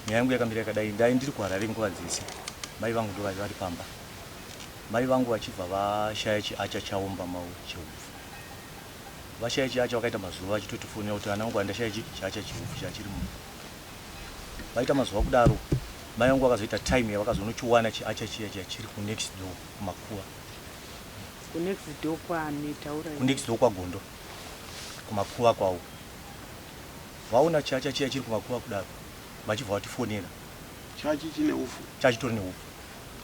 Nyaya yangu yakamira yakadai, ndai ndiri kuHarare nguva dzese, mai vangu ndovaive vari pamba. Mai vangu vachibva vashaya chiacha chavo mumba mavo chehupfu. Vashaya chiacha vakaita mazuva vachitotifonera kuti ana vangu andashaya chi chiacha chehupfu chachiri mumba. Vaita mazuva kudaro, mai vangu vakazoita time yavakazonochiwana chiacha chiya chiya chiri kunext door kumakuva. Kunext door kwani taura. Kunext door kwaGondo kumakuva kwavo. Vaona chiacha chiya chiri kumakuva kudaro vachibva vatifonera. Chachi chine upfu. Chachitori neupfu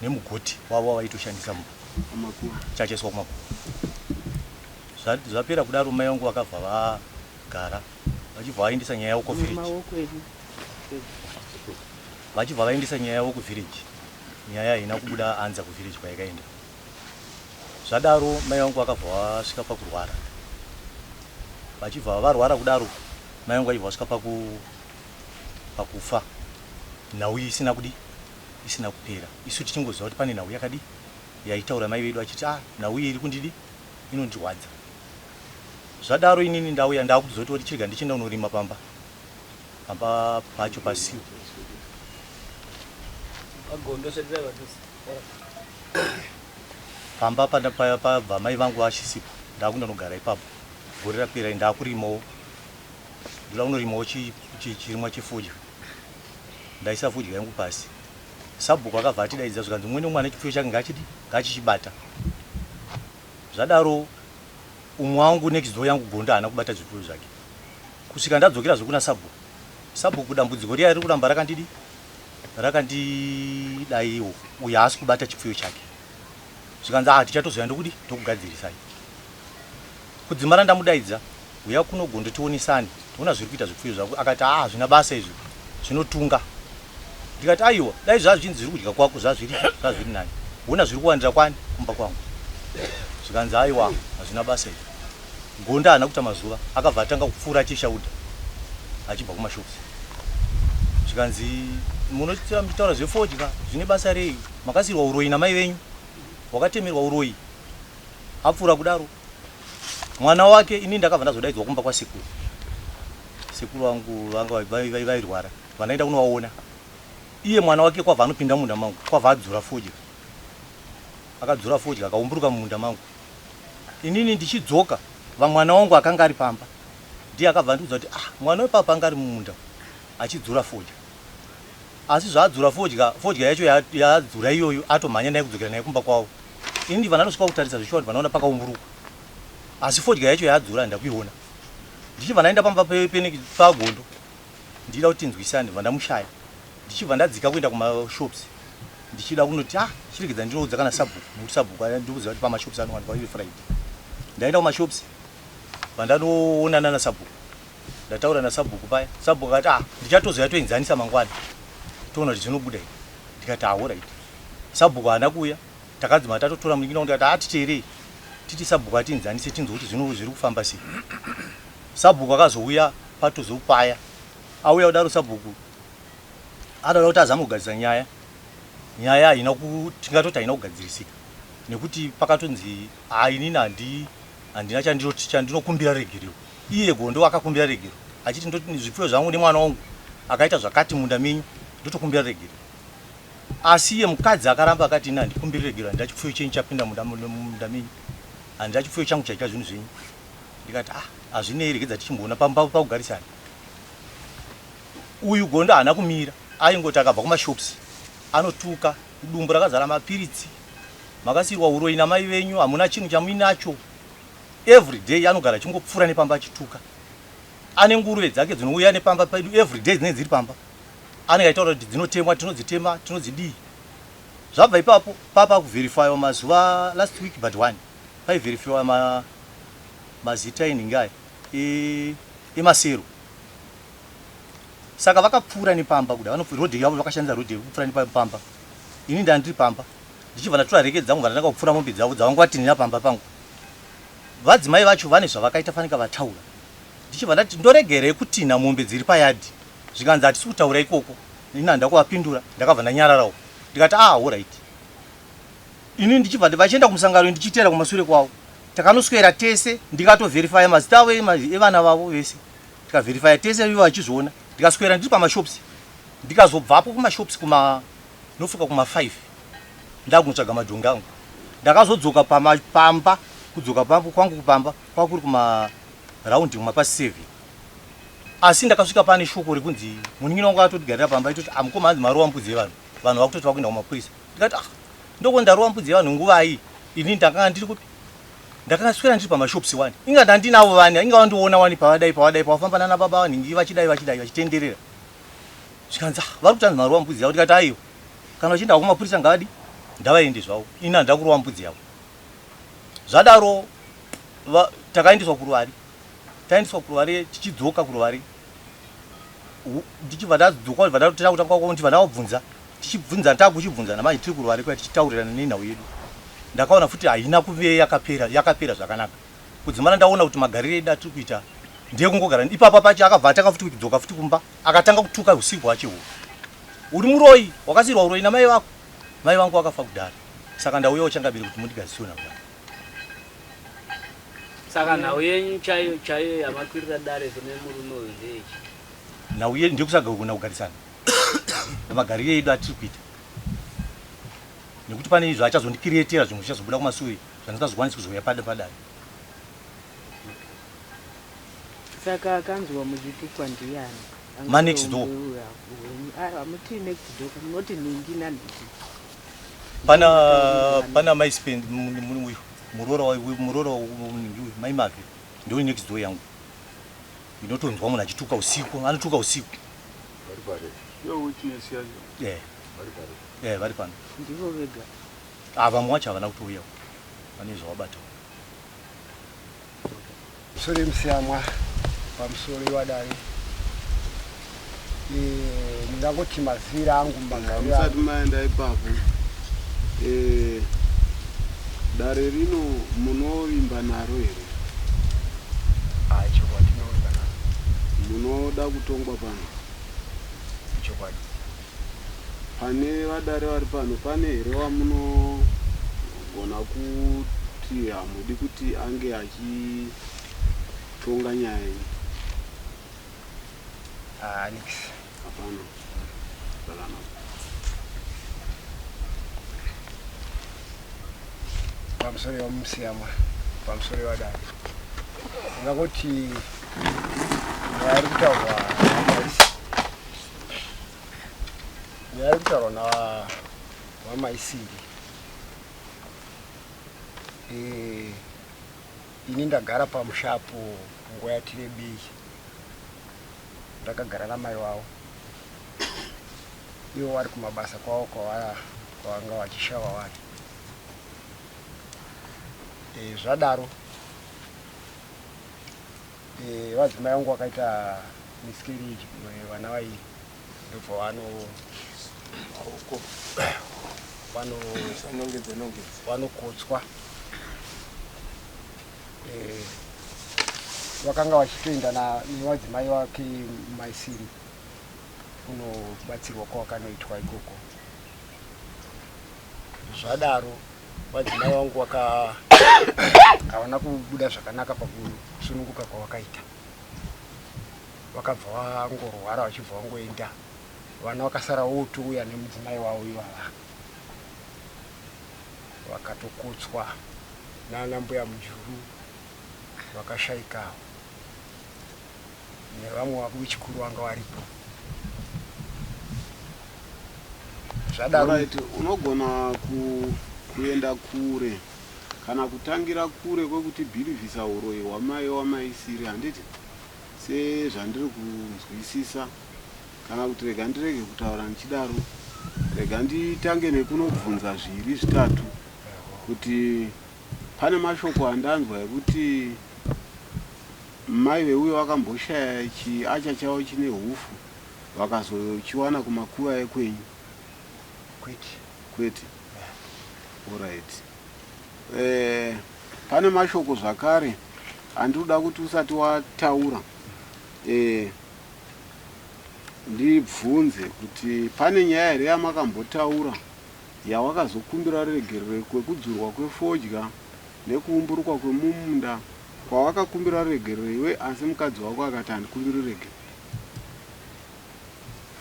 nemugoti wavo wavaitoshandisa mumba. Pamakuva. Chachaiswa kumakuva. Zvapera kudaro mai vangu vakabva vagara vachibva vaendesa nyaya yavo kuvillage. Vachibva vaendesa nyaya yavo kuvillage. Nyaya haina kubuda anza kuvillage kwayakaenda. Zvadaro mai vangu vakabva vasvika pakurwara. Vachibva varwara kudaro mai vangu vachibva vasvika paku pakufa. Nhau iyi isina kudi isina kupera. Isu tichingoziva kuti pane nhau yakadi yaitaura mai vedu achiti ah nhau iyi iri kundidi inondirwadza. Zvadaro inini ndauya ndakuzoti oti chirega ndichienda kunorima pamba pamba pacho pasiwo. Pamba pabva mai vangu vachisipo ndakundanogara ipapo gore rapera ndakurimawo ndoda kunorimawo chirimwa chefodya ndaisa fodya yangu pasi sabhuku akabva atidaidza zvikanzi umwe neumwe ane chipfuyo chake ngachidi ngachichibata zvadaro umwe wangu next door yangu gondo haana kubata zvipfuyo zvake kusvika ndadzokera zvekuna sabhuku sabhuku dambudziko riya riri kuramba rakandidi Rakandidaiwo uyu haasi kubata chipfuyo chake. Zvikanzi ah tichatozouya ndokudi ndokugadzirisai. Kudzimara ndamudaidza huya kuno gondo tionesane toona zviri kuita zvipfuyo zvako akati ah hazvina basa izvi zvinotunga. Ndikati aiwa dai zvazvichinzi zviri kudya kwako zvazviri zvazviri nani. Hona zviri kuwandira kwani kumba kwangu. Zvikanzi aiwa hazvina basa izvi. Gonda haana kuita mazuva akabva atanga kupfuura achishaudha achibva kumashops. Zvikanzi munotaura zvefodya zvine basa rei? Makasiirwa uroyi namai venyu. Wakatemerwa uroyi. Apfuura kudaro mwana wake ini ndakabva ndazodaidzwa kumba kwasekuru. Sekuru vangu vanga vairwara. Vandaenda kunovaona. Iye mwana wake kwabva anopinda mumunda mangu kwabva adzura fodya. Akadzura fodya akaumburuka mumunda mangu. Inini ndichidzoka vamwana wangu akanga ari pamba ndiye akabva andiudza kuti ah mwana wepapa anga ari mumunda achidzura fodya asi zvaadzura fodya fodya yacho yaadzura iyoyo atomhanya naye kudzokera naye kumba kwavo ini ndibva ndandosvika kutarisa zvishuwa ndibva ndaona pakaumburukwa asi fodya yacho yaadzura ndakuiona ndichibva ndaenda pamba pagondo ndichida kuti tinzwisane ndibva ndamushaya ndichibva ndadzika kuenda kumashops ndichida kunoti ah chiregedza ndinoudza kana sabhuku nekuti sabhuku ndikuziva kuti pamashops anowanikwa ive friday ndaenda kumashops vandanoonana nasabhuku ndataura nasabhuku paya sabhuku akati ah ndichatozouya toenzanisa mangwana toona kuti zvinobuda here ndikati ah alright sabhuku haana kuuya takadzima tatotora munin'ina wangu ndikati ah titeerei titi sabhuku atienzanise tinzwe kuti zvino zviri kufamba sei sabhuku akazouya patozopaya auya kudaro sabhuku Anoda kuti azame kugadzirisa nyaya. Nyaya haina ku tingatoti haina kugadzirisika nekuti pakatonzi ah inini handi handina chandinoti chandinokumbira regerero. Iye Gondo akakumbira regerero achiti ndoti zvipfuyo zvangu nemwana wangu akaita zvakati munda menyu ndotokumbira regerero. Asi iye mukadzi akaramba akati ini handikumbiri regerero handina chipfuyo chenyu chapinda munda munda menyu. Handina chipfuyo changu chaita zvinhu zvenyu. Ndikati ah hazvinei regedza tichimboona pamba pakugarisana. Uyu Gondo haana kumira aingoti akabva kumashops anotuka, dumbu rakazara mapiritsi, makasiirwa huroyi namai venyu hamuna chinhu chamuinacho. Everyday anogara achingopfuura nepamba achituka. Ane nguruve dzake dzinouya nepamba pedu everyday dzinenge dziri pamba. Anenge achitaura kuti dzinotemwa tinodzitema tinodzidii. Zvabva ipapo papa kuverifywa mazuva last week but one paiverifiwa ma, mazita enhingi aya emasero. Saka vakapfuura nepamba kuda vanopfuura road yavo vakashandisa road yekupfuura nepamba. Ini ndandiri pamba ndichibva ndatora reke dzangu vandatanga kupfuura mombe dzavo dzavanga vatinhira pamba pangu. Vadzimai vacho vane zvavakaita fanika vataura. Ndichibva ndati ndoregerei kutinha mombe dziri payadhi. Zvikanzi hatisi kutaura ikoko. Ini handina kuvapindura ndakabva ndanyararawo. Ndikati ah alright. Ini ndichibva vachienda kumusangano ndichiteera kumasure kwavo. Takanoswera tese ndikatoverifya mazita avo evana vavo vese. Tikaverifya tese ivo vachizviona. Ndikaswera ndiri pamashops. Ndikazobvapo kumashops kuma nofuka kuma 5 ndakunotsvaga madhongi angu. Ndakazodzoka pama pamba kudzoka pambo kwangu kupamba kwakuri kuma round kuma past 7. Asi ndakasvika pane shoko rekunzi munin'ina wangu atotigarira pamba aitoti ah mukoma hanzi marova mbudzi yevanhu. Vanhu vakutoti vakuenda kumapurisa. Ndikati ah ndoko ndarova mbudzi yevanhu nguvai ini ndakanga ndiri kupi? Ndakaswera ndiri pamashops wani. Inga ndandinavo vani inga vandiona wani pavadai pavadai pavafamba nana baba vanhingi vachidai vachidai vachitenderera. Zvikanzi ah vari kuti hanzi marova mbudzi yavo ndikati aiwa kana vachienda kumapurisa ngavadi ndavaende zvavo ini handida kurova mbudzi yavo. Zvadaro takaendeswa kuRuvari taendeswa kuRuvari tichidzoka kuRuvari ndichibva ndadzoka ndibva ndakutanga ndibva ndavabvunza tichibvunza takuchibvunzana manje tiri kuRuvari kuya tichitaurirana nenhau yedu ndakaona futi haina kuve yakapera yakapera zvakanaka kudzimara ndaona kuti magariro edu atiri kuita ndeyekungogara ipapa pacho akabva atanga futi kudzoka futi kumba akatanga kutuka usiku hwacho ihwohwo uri muroyi wakasiirwa uroyi namai vako mai vangu vakafa kudhara saka ndauyawo changabiri kuti mundigadzisiwe nhau yangu Saka nhau yenyu chaiyo chaiyo yamakwirira dare kune murume uyu ndeyechi? Nhau yedu ndeyekusagona kugarisana nemagariro edu atiri kuita nekuti pane izvo achazondikirietera zvimwe zvichazobuda kumasure zvandisingazokwanisi kuzouya padare. Saka akanzwa muchitukwa ndiyani? Ma next door. Hamuti next door, munoti nhingi nanhingi. Pana pana mai Spend uyu muroora wa muroora uyu mai Mavi ndiyo next door yangu. Inotonzwa munhu achituka usiku, anotuka usiku. Vari pari. Yo witness yacho. Eh. Vari pari. Eh, vari pano. Ndivo vega. Ah, vamwe vacho havana kutouya. Vane zvavabata. Sorry Musiyamwa pamusoro iwadare eh, ndingangoti maziviro angu mumagariro Musati maenda ipapo eh, dare rino munovimba naro here? Ah, chokwadi tinovimba naro. Munoda kutongwa pano? Chokwadi. Pane vadare vari pano pane here wamunogona kuti hamudi kuti ange achitonga nyaya iyi? Ah, nix. Hapana. Zvakanaka. Pamusoro yemusiyamwa, pamusoro yevadare. Ndingangoti nyaya iri kutaurwa naMaisi. Nyaya iri kutaurwa naVaMaisiri. Eh, ini ndagara pamusha apo nguva yati rebei. Ndakagara namai vavo. Ivo vari kumabasa kwavo kwavanga vachishava vari. E, zvadaro e, vadzimai vangu vakaita miscarriage vana vairi ndobva vano vano vanokotswa eh, vakanga vachitoenda nevadzimai vake maisiri kunobatsirwa kwavakanoitwa ikoko zvadaro vadzimai vangu vaka havana kubuda zvakanaka pakusununguka kwavakaita vakabva vangorwara vachibva vangoenda vana vakasara votouya nemudzimai wavo ivava vakatokotswa nana mbuya mujuru vakashaikawo nevamwe vako vechikuru vanga varipo zvadaro Alright, unogona ku, kuenda kure kana kutangira kure kwekuti bhilivhisa huroyi hwamai wamaisiri handiti Sezvandiri kunzwisisa kana kuti rega ndirege kutaura ndichidaro, rega nditange nekunobvunza zviviri zvitatu kuti pane mashoko andanzwa ekuti mai veuyo vakamboshaya chiacha chavo chine hufu vakazochiwana kumakuva ekwenyu. Kwete. Kwete. Alright. Eh, pane mashoko zvakare andinoda kuti usati wataura eh, ndibvunze kuti pane nyaya here yamakambotaura yawakazokumbira ruregerero kwekudzurwa kwefodya nekuumburukwa kwemumunda kwawakakumbira ruregerero iwe asi mukadzi wako akati handikumbiri ruregerero?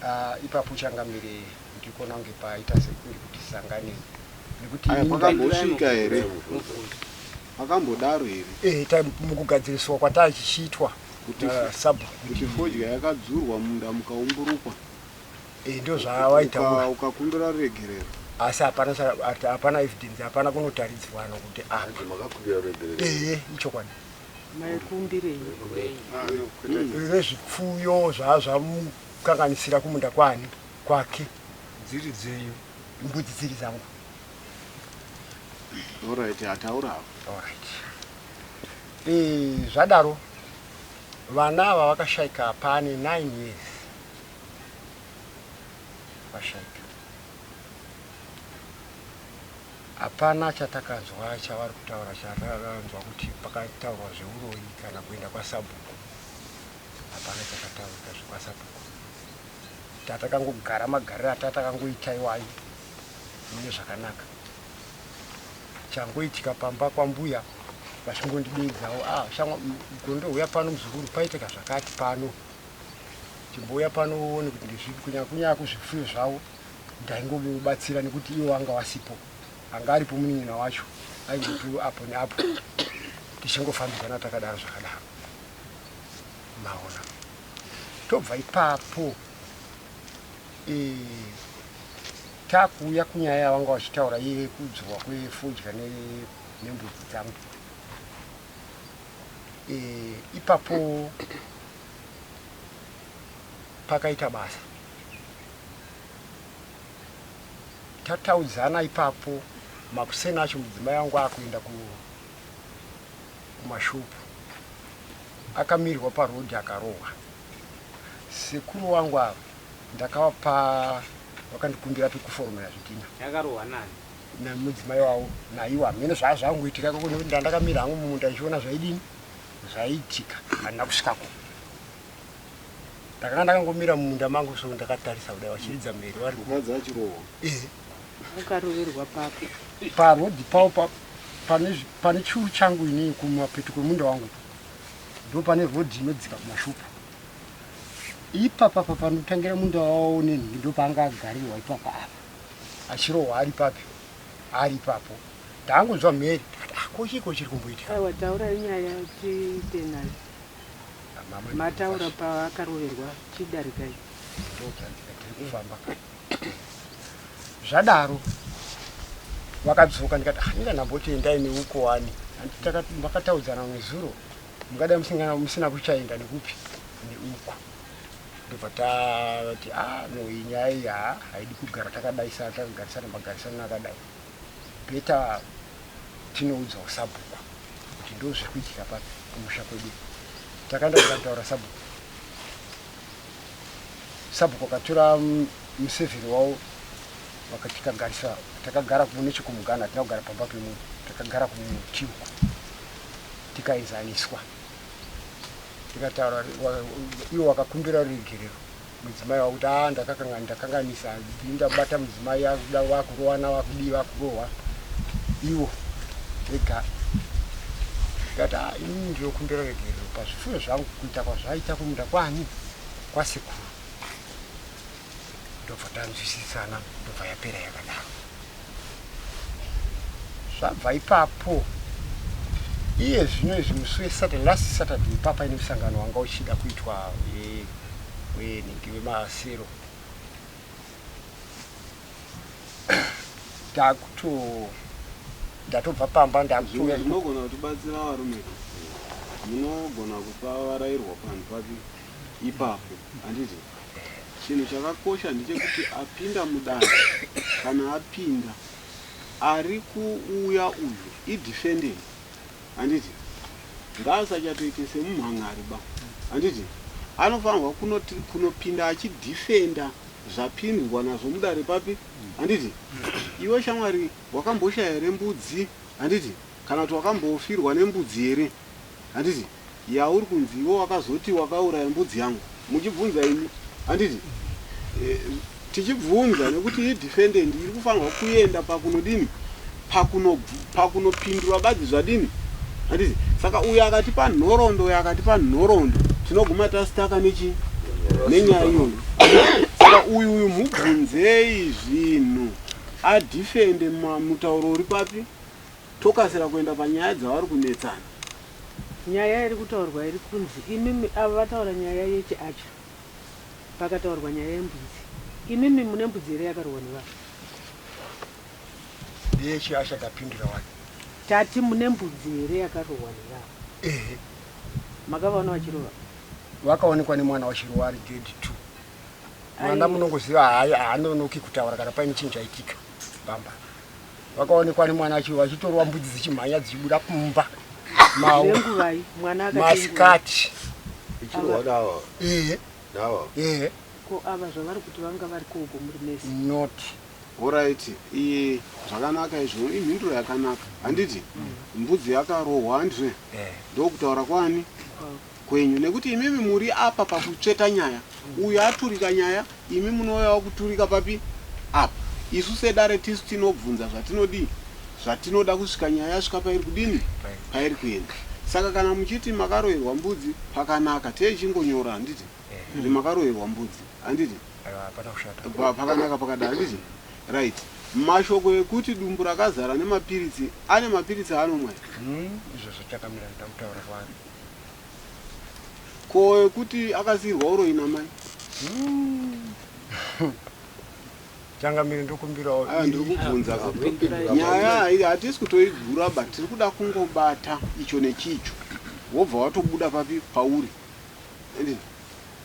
Ah, ipapo changamire ndikuona kunge paita sekunge kuti sanganei nekuti Aya ini pakambosvika here? Pakambodaro here? Eh, mukugadziriswa kwatachichiitwa Kuti na sabhuku kuti fodya yakadzurwa munda mukaumburukwa. Eh, ndo zvavaitaura. Ukakumbira ruregerero. Asi hapana hapana evidence, hapana kunotaridzwana kuti apa. Makakumbira ruregerero. Eh, ichokwadi. Maikumbirei? Rezvipfuyo zvazvamukanganisira kumunda kwani kwake. Dziri dzenyu. Mbudzi dziri dzangu. Alright, ataura apo. Alright. Eh, zvadaro vana ava vakashaika pane 9 years. Vashaika. Hapana chatakanzwa chavari kutaura chatakanzwa kuti pakataurwa zveuroyi kana kuenda kwasabhuku. Hapana chakataurika zvekwasabhuku. Tatakangogara magariro atatakangoita iwayo mune zvakanaka. Changoitika pamba kwambuya vachingondideedzawo, ah shamwa gondo huya pano muzukuru paitika zvakati pano. Chimbouya pano uone kuti ndezvipi kunyanya kunyanya kuzvipfuyo zvavo ndaingomubatsira nekuti ivo vanga vasipo. Anga aripo munin'ina wacho aingoti apo neapo tichingofambidzana takadaro zvakadaro. Maona. Tobva ipapo e, takuuya kunyaya yavanga vachitaura yekudzurwa kwefodya nembudzi dzangu. E, ipapo pakaita basa tataudzana ipapo makuseni acho mudzimai wangu akuenda kumashopu akamirwa paroad akarohwa sekuru wangu ava ndakavapa vakandikumbira pekuforomera zvidhina yakarohwa nani nemudzimai wavo naiwo hameno zvaa zvangoitika ikoko nekuti ndandakamira hangu mumunda ndichiona zvaidini zvaiitika handina kusvikako ndakanga ndakangomira mumunda mangu so ndakatarisa kudai vachiridza mhere vari mukadzi achirohwa eh akaroverwa papi parodhi pawo pane churu changu ini kumapeto kwemunda wangu ndo pane rodhi inodzika kumashupu ipapa panotangira munda wawo nenhingi ndo paanga agarirwa ipapa apa achirohwa ari papi ari ipapo ndangonzwa mhere ndikati ah ko chiiko chiri kumboitika aiwa taurai nyaya tiite nayo mataura paakaroverwa chidarikai tiri kufamba zvadaro vakadzoka ndikati ah inga ndamboti endai neuko wani makataudzana nezuro mungadai musina kuchaenda nekupi neuko ndobva tati ah no iyi nyaya iyi ha haidi kugara takadaisana takagarisana magarisano akadai beta tinoudzawo sabhuku kuti ndo zviri kuitika papi kumusha kwedu takaenda tikataura sabhuku sabhuku akatora musevheri wavo vakatikagarisa takagara nechekumugana hatina kugara pamba pemunhu takagara kumuti uko tikaenzaniswa tikataura iwo wakakumbira ruregerero mudzimai wakuti a ah, ndakanganisa ndabata mudzimai akuda vakurowana vakudii vakurohwa iwo vega ndikati ah, inini ndinokumbira ruregerero pazvifuyo zvangu kuita kwazvaita kumunda kwani kwasekuru ndobva tanzwisisana ndobva yapera yakadaro zvabva ipapo iye zvino izvi musi wesaturday last saturday ipapa ine musangano wanga uchida kuitwa wenhingi wemasero ndakuto ndatobva pamba ndakutoya zvinogona kutibatsira varume munogona kupa varairwa panhu papi ipapo handiti Chinhu chakakosha ndechekuti apinda mudare kana apinda ari kuuya uyu idefendant handiti ngaasachatoite semumhan'ari ba handiti anofanirwa kunopinda achidefenda zvapindwa nazvo mudare papi handiti iwe shamwari wakamboshaya here mbudzi handiti kana kuti wakambofirwa nembudzi here handiti yauri kunzi iwe wakazoti wakauraya mbudzi yangu muchibvunza imi handiti e, tichibvunza nekuti idefendant iri kufanirwa kuenda pakunodini pakunopindura badzi zvadini handiti saka uyo akatipa nhoroondo uyo akatipa nhoroondo tinoguma tasitaka nechi nenyaya iyoyo. Saka uyu uyu mubvunzei zvinhu adhifende mutauro uri papi tokasira kuenda panyaya dzavari kunetsana. Nyaya iri kutaurwa iri kunzi imimi ava vataura nyaya yechiacha pakataurwa nyaya yembudzi imimi mune mbudzi here yakarohwa nevanhu? Yechiasha tapindura wani. Tati mune mbudzi here yakarohwa nevanhu? Ehe. Makavaona vachirova? Vakaonekwa nemwana wachirowa ari grade 2. Mwana munongoziva haanonoki kutaura kana paine chinhu chaitika pamba. Vakaonekwa nemwana wacho vachitorwa mbudzi dzichimhanya dzichibuda kumba mavo. Nenguvai mwana akati inguvai? Masikati. Ichirohwa nawa. Ehe. Nawa. Ehe. Ko ava zvavari kuti vanga vari koko muri mese? Not. Horaiti, iye zvakanaka izvo imhinduro yakanaka handiti? Mbudzi yakarohwa handizvo? Ndokutaura kwani? Kwenyu nekuti imimi muri apa pakutsveta nyaya. Uyu aturika nyaya, imi munouyawo kuturika papi? Apa. Isu sedare tisu tinobvunza zvatinodii? Zvatinoda kusvika nyaya yasvika pairi kudini? Pairi kuenda. Saka kana muchiti makaroherwa mbudzi pakanaka techingonyora handiti? Kuti makaroherwa mbudzi handiti? Aiwa hapana kushata. Pakanaka pakadai handiti? Right. Mashoko ekuti dumbu rakazara nemapiritsi ane mapiritsi aanomwa here? Izvozvo chakamira ndamutaura kwaari. Ko ekuti akasiirwa uroyi namai? Changamire ndokumbirawo. Aya ndiri kubvunza ka. Nyaya hatisi kutoigura ba tiri kuda kungobata icho nechicho. Wobva watobuda papi pauri. Handiti?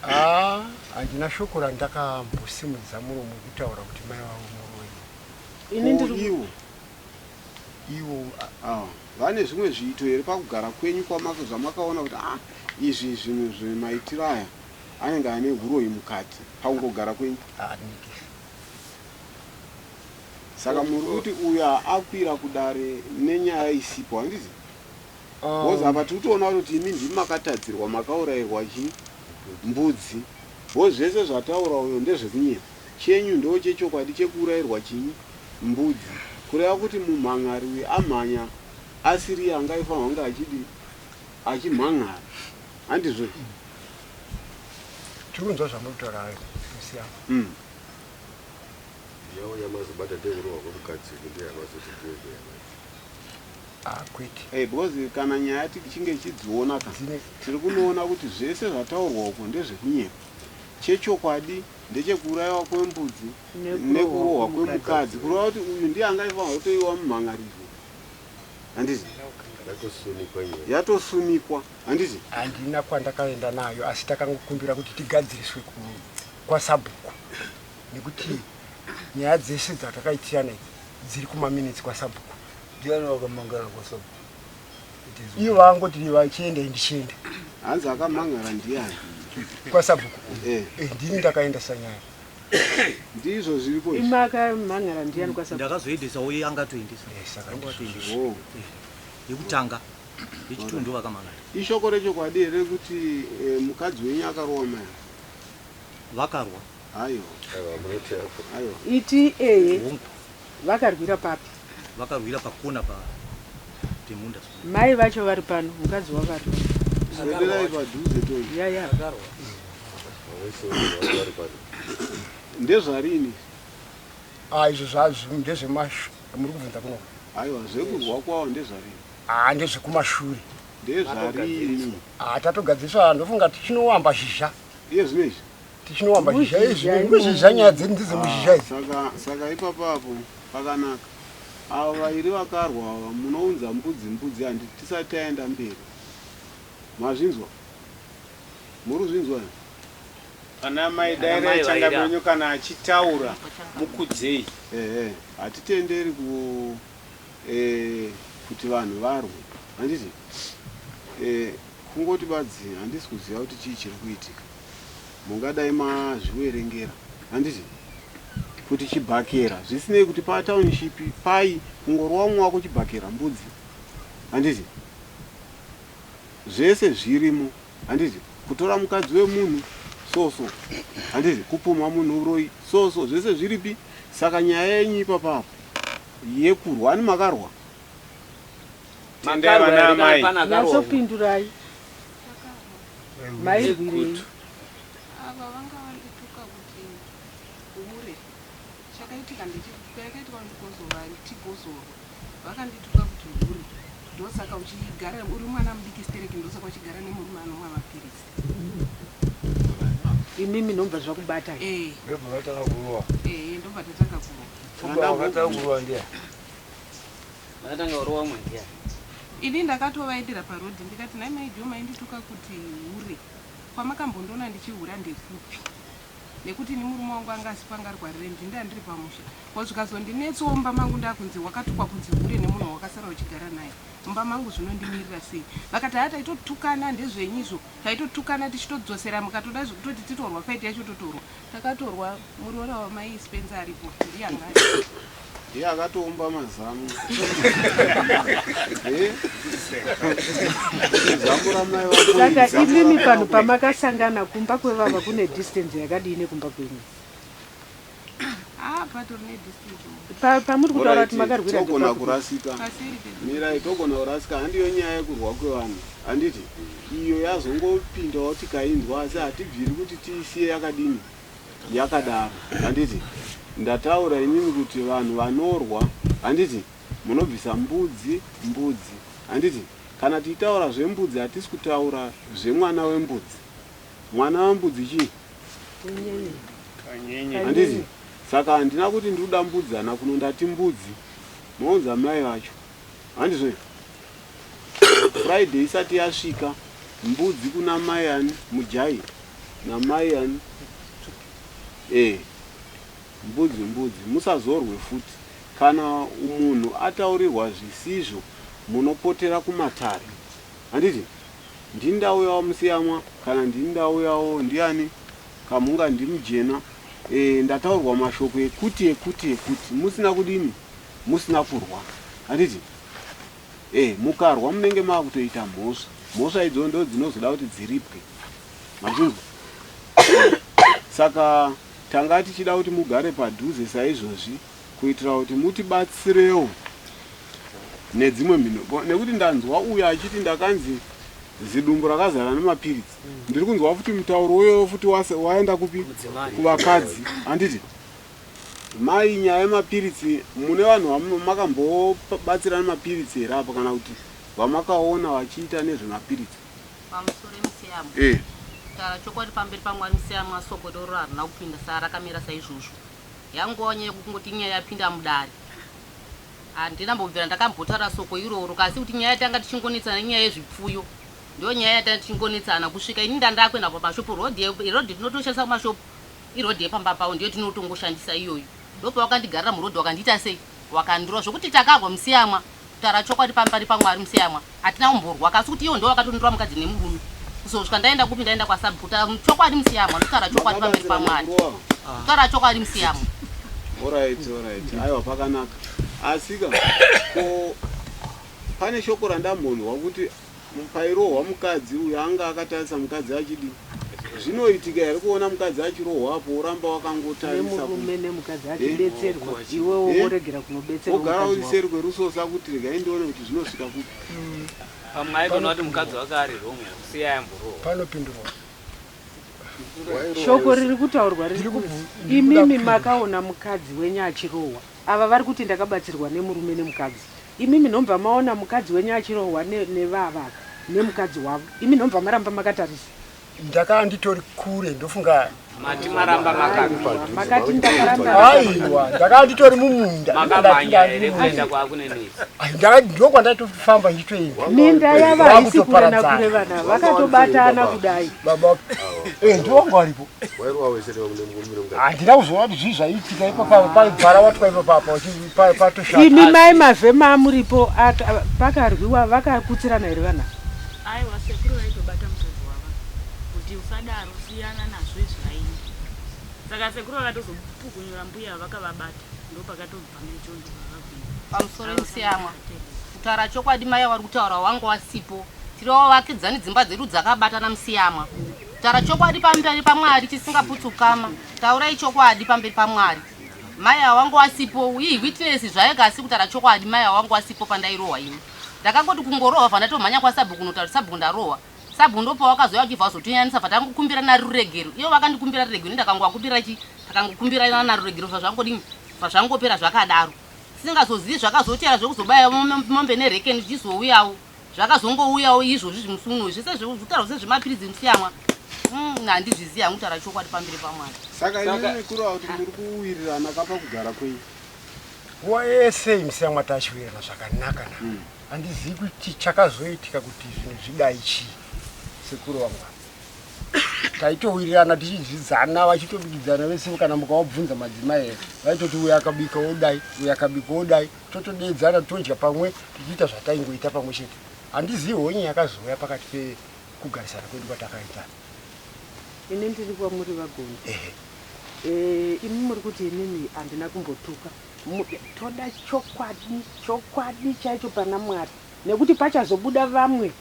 Ah, handina shoko randakambosimudza muromo kutaura kuti mai vavo muroyi. Ini ndiri Iwo. Iwo ah, vane zvimwe zviito here pakugara kwenyu kwamaka zvamakaona kuti ah izvi zvinhu zvemaitiro aya anenge ane huroyi mukati pakungogara kwenyu? Ah, nikisi. Saka muri kuti uyo akwira kudare nenyaya isipo handiti? Because apa tiri kutoona kuti imi ndimi makatadzirwa makaurayirwa chii mbudzi. Because zvese zvataura uyo ndezvekunyepa. Chenyu ndo chechokwadi chekuurayirwa chinyi mbudzi. Kureva kuti mumhan'ari uyu amhanya asiriye anga aifanirwa kunge achidi achimhan'ara. Handizvo? Tiri kunzwa zvamuri kutaura hayo musiyano. Yavo yamazobata ndeyekurohwa kwemukadzi ndiye yamazoti ndiyo yamai. Ah, kwete. Hey, because kana nyaya tichinge tichidziona ka tiri kunoona kuti zvese zvataurwa uko ndezvekunyepa. Chechokwadi ndechekuurayiwa kwembudzi nekurohwa kwemukadzi. Kureva kuti uyu ndiye anga aifanirwa kutoiwa mumhan'arizvo. Handiti? Yatosunikwa nyaya. Yatosunikwa. Handiti? Handina kwandakaenda nayo asi takangokumbira kuti tigadziriswe kwasabhuku nekuti nyaya dzese dzatakaitirana idzi dziri kumaminitsi kwasabhuku. Ndiani wakamangara kwasabhuku? Ivo vangoti vachienda ndichienda. Hanzi akamangara ndiani? Kwasabhuku. Eh. Eh, ndini ndakaenda sanyaya. Ndizvo zviripo izvi. Imi akamangara ndiani kwasabhuku? Ndakazoendesa uye angatoendesa. Eh, saka Angatoendesa. Oh. Yekutanga. Yechitwo ndo vakamangara. Ishoko rechokwadi here kuti eh, mukadzi wenyu akarowa mai? Vakarwa. Aiwa. Aiwa munoti apo. Aiwa. Iti eye. Hongu. Vakarwira papi? Vakarwira pakona pa pemunda. Mai vacho vari pano, mukadzi wavo ari pano. Swederai padhuze toi. Ya ya. Vamwe vari pano. Ndezvarini? Ah, izvo zvazvo ndezvemashu muri kubvunza kuno. Aiwa, zvekurwa kwawo ndezvarini? Ah, ndezvekumashure. Ndezvarini? Ah, tatogadziriswa ndofunga tichinowamba zhizha. Iye zvino izvi? Tichinowamba zhizha Muzhizha izvi, imomo. muzhizha nyaya dzedu ndedzemuzhizha idzi. Saka saka ipapo apo pakanaka. Ava vairi vakarwa ava munounza mbudzi mbudzi handiti tisati taenda mberi. Mazvinzwa? Muri kuzvinzwa here? Ana mai Ana dairai mai changamire vaira. wenyu kana achitaura mukudzei. Ehe, hatitenderi ku eh, kuti vanhu varwe. Handiti? Eh, kungoti badzi handisi kuziva kuti chii chiri kuitika. Mungadai mazviverengera. Handiti? Kuti chibhakera zvisinei kuti patownship pai kungorova mumwe wako chibhakera mbudzi. Handiti? Zvese zvirimo. Handiti? Kutora mukadzi wemunhu so so. Handiti? Kupumha munhu uroyi so so zvese zviripi? Saka nyaya yenyu ipapapo yekurwa ani makarwa? Tendai Makarwa vana here kana amai. pana akarwa? Nyatsopindurai. Mairwirei? Ava vanga vandituka kuti Chakaitika ndechakaitika kuti tigozorwa vakandituka kuti hure ndosaka uchigara uri mwana mudiki stereki ndosaka uchigara nemurume anomwa mapiritsi. Imimi ndomva zvakubata. Eh. Ndobva vatanga kurova. Eh, ndobva tatanga kurova. Vakatanga kurova ndiani? Vakatanga kurova mwe ndiani? Ini ndakatovaendera parodhi ndikati nhai mai Joe maindituka kuti hure. Kwamakambondiona ndichihura ndekupi? Nekuti ini murume wangu anga asipo anga arwarire ndini ndandiri pamusha. Ko zvikazondinetsawo mumba mangu ndakunzi wakatukwa kunzi hure nemunhu wawakasara uchigara naye. Mumba mangu zvinondimirira sei? Vakati haa taitotukana ndezvenyu izvo. Taitotukana tichitodzosera mukatoda zvekutoti titorwa fight yacho totorwa. Takatorwa muroora wamai Spencer aripo ndiye anga aripo. Ndiye akatoumba mazamu. Eh? Zamu ramai vako. Saka zamu imimi ramai panhu vako. pamakasangana kumba kwevava kune distance yakadii nekumba kwenyu? Ah, patori nedistance. Pamuri kutaura kuti Alright, makarwira togona ndepapi? kurasika. Paseri pedu. Mirai togona kurasika handiyo nyaya yekurwa kwevanhu handiti iyo yazongopindawo tikainzwa asi hatibviri kuti tiisiye yakadini yakadaro handiti ndataura inini kuti vanhu vanorwa handiti munobvisa mbudzi mbudzi handiti kana tichitaura zvembudzi hatisi kutaura zvemwana wembudzi mwana wembudzi chii handiti saka handina kuti ndikuda mbudzi hana kuno ndati mbudzi mounza mai vacho handizvo friday isati yasvika mbudzi kuna mai ani mujai namai ani e mbudzi mbudzi musazorwe futi kana munhu ataurirwa zvisizvo munopotera kumatare handiti ndini ndauyawo musiyamwa kana ndini ndauyawo ndiani kamunga ndimujena e, ndataurwa mashoko ekuti ekuti ekuti musina kudini musina kurwa handiti e, mukarwa munenge maakutoita mhosva mhosva idzo ndo dzinozoda kuti dziripwe mazvinzwa saka tanga tichida kuti mugare padhuze saizvozvi kuitira kuti mutibatsirewo nedzimwe mhino nekuti ndanzwa uyo achiti ndakanzi zidumbu rakazara nemapiritsi ndiri kunzwa futi mutauro uyoyo futi waenda kupi kuvakadzi handiti mai nyaya yemapiritsi mune vanhu makambobatsira nemapiritsi here apa kana kuti vamakaona vachiita nezvemapiritsi Pamusoro emusiyamo. Eh. Kutaura chokwadi pamberi paMwari musiyamo asoko doro harina kupinda saa rakamira saizvozvo. Yanguva nyaya yekungoti inyaya yapinda mudare. Handina mbobvira ndakambotaura soko iroro kasi kuti nyaya yatanga tichingonetsana inyaya yezvipfuyo. Ndiyo nyaya yatanga tichingonetsana kusvika ini ndandakuenda pamashopu road road tinotoshandisa kumashopu iroad yepamba pavo ndiyo tinotongoshandisa iyoyo. Ndopawakandigarira muroad wakandiita sei? Wakandirova zvokuti takarwa musiyamwa Kutaura chokwadi pamberi paMwari museyamwa hatina kumborwa kasi kuti iwo ndiwo wakatondirwa mukadzi nemurume kuzosvika ndaenda kupi ndaenda kwasabhuku kutaura chokwadi museyamwa ndikutaura chokwadi pamberi paMwari kutaura chokwadi museyamwa Alright, alright. Aiwa pakanaka. Asika ko pane shoko randambonzwa kuti pairohwa mukadzi uyu anga akatarisa mukadzi achidii zvinoitika here kuona mukadzi achirohwa apo woramba wakangotarisa Nemurume nemukadzi achibetserwa, iwewo woregera kunobetserwa wogara mukadzi uri wako. seri kwerusosa kuti regai ndione kuti zvinosvika kupi Pamwe aikona kuti mukadzi wake ari wrong kusiya yamborohwa. Panopindurwa. Shoko riri kutaurwa riri kunzi imimi makaona mukadzi wenyu achirohwa. Ava vari kuti ndakabatsirwa nemurume nemukadzi. Imimi nhombva maona mukadzi wenyu achirohwa nevava ava nemukadzi wavo. Imi nhombva maramba makatarisa. Ndakanga nditori kure ndofunga Mati maramba makapi. Makati ndakaramba. Aiwa, ndakanga nditori mumunda. Makamhanya here kuenda kwakunenesi? Ndokwandaitofamba ndichitoenda. Minda yavo haisi kure nakure vana vakatobatana kudai. Baba eh ndiwo wangu aripo. Wairowa wese nemurume Handina kuzoona kuti zvii zvaiitika ipapa paibvara watwa ipapapa patoshata. Imi mai mavhema amuripo pakarwiwa vakakutsirana here vana? Aiwa sekuru vaitobata mukadzi wavo kuti usadaro siyana nazvo izvi vaini. Saka sekuru vakatozopukunyura mbuya vakavabata ndopakatobva nechondo vavabvira. Pamusoro emusiyamwa kutaura chokwadi mai vari kutaura wanga wasipo tiri vavakidzani dzimba dzedu dzakabatana musiyamwa kutaura chokwadi pamberi pamwari chisingaputsi ukama taurai chokwadi pamberi pamwari mai ava wanga wasipo ii witness zvayo kasi kutaura chokwadi mai ava wanga wasipo pandairohwa ini ndakangoti kungorohwa bva kwasabhuku kunotaura kuti sabhuku ndarohwa sabhuku ndopawakazouya uchibva wazotinyanisa bva tangokumbirana ruregero ivo vakandikumbira ruregero ini ndakangovakumbira chi takangokumbirana ruregero zva zvangodini Pazvangopera zvakadaro. Tisingazozivi zvakazotera zvekuzobaya mombe nerekeni zvichizouyawo. Zvakazongouyawo izvozvi zvimusi uno zvese zvekutaura sezvemapiritsi musiyamwa. Handizvizivi hangu kutaura chokwadi pamberi paMwari. Saka imimi kureva kuti muri kuwirirana ka pakugara kwenyu? Nguva yese iyi musiyamwa tachiwirirana zvakanaka na. Handizivi kuti chakazoitika kuti zvinhu zvidai chii sekuru vangu ava. Taitowirirana tichidyidzana vachitobikidzana vese kana mukavabvunza madzimai aya vaitoti uyu akabika wodai uyu akabika wodai totodeedzana todya pamwe tichiita zvataingoita pamwe chete. Handizivi honye yakazouya pakati pekugarisana kwedu kwatakaita. Ini ndiri kwamuri vaGondo. Ehe. Imi muri kuti inini handina kumbotuka. Toda chokwadi, chokwadi chaicho pana Mwari nekuti pachazobuda vamwe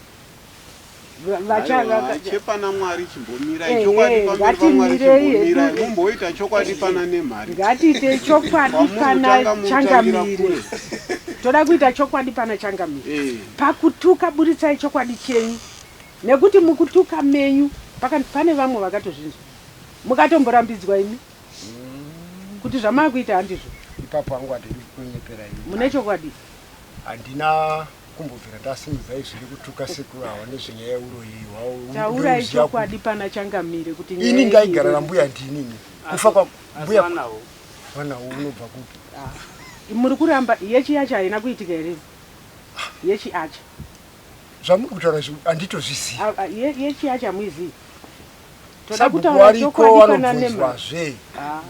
vacha chepana Mwari chimbomirai chokwadi pamberi paMwari chimbomirai mumboita chokwadi pana nemhari. Ngatiite chokwadi pana Changamire. Toda kuita chokwadi pana Changamire. Pakutuka buritsai chokwadi chenyu nekuti mukutuka menyu pane vamwe vakatozvinzwa mukatomborambidzwa imi. Kuti zvamakuita handizvo. Ipapo hangu handidi kukunyeperai. Mune chokwadi? Handina kumbobvira ndasimudza izwi rekutuka sekuru ava nezvenyaya yeuroyi hwavo. Taurai chokwadi pana Changamire kuti nyaya Ini ndaigara nambuya ndini ini. Kufa kwa mbuya vanawo unobva kupi? Muri kuramba yechiacha haina kuitika here? Yechiacha. Zvamuri kutaura izvi handitozvizivi. Yechiacha hamuizivi? Toda Sabhuku kutaura variko chokwadi pana Nema. vanobvunzwazve. Ah.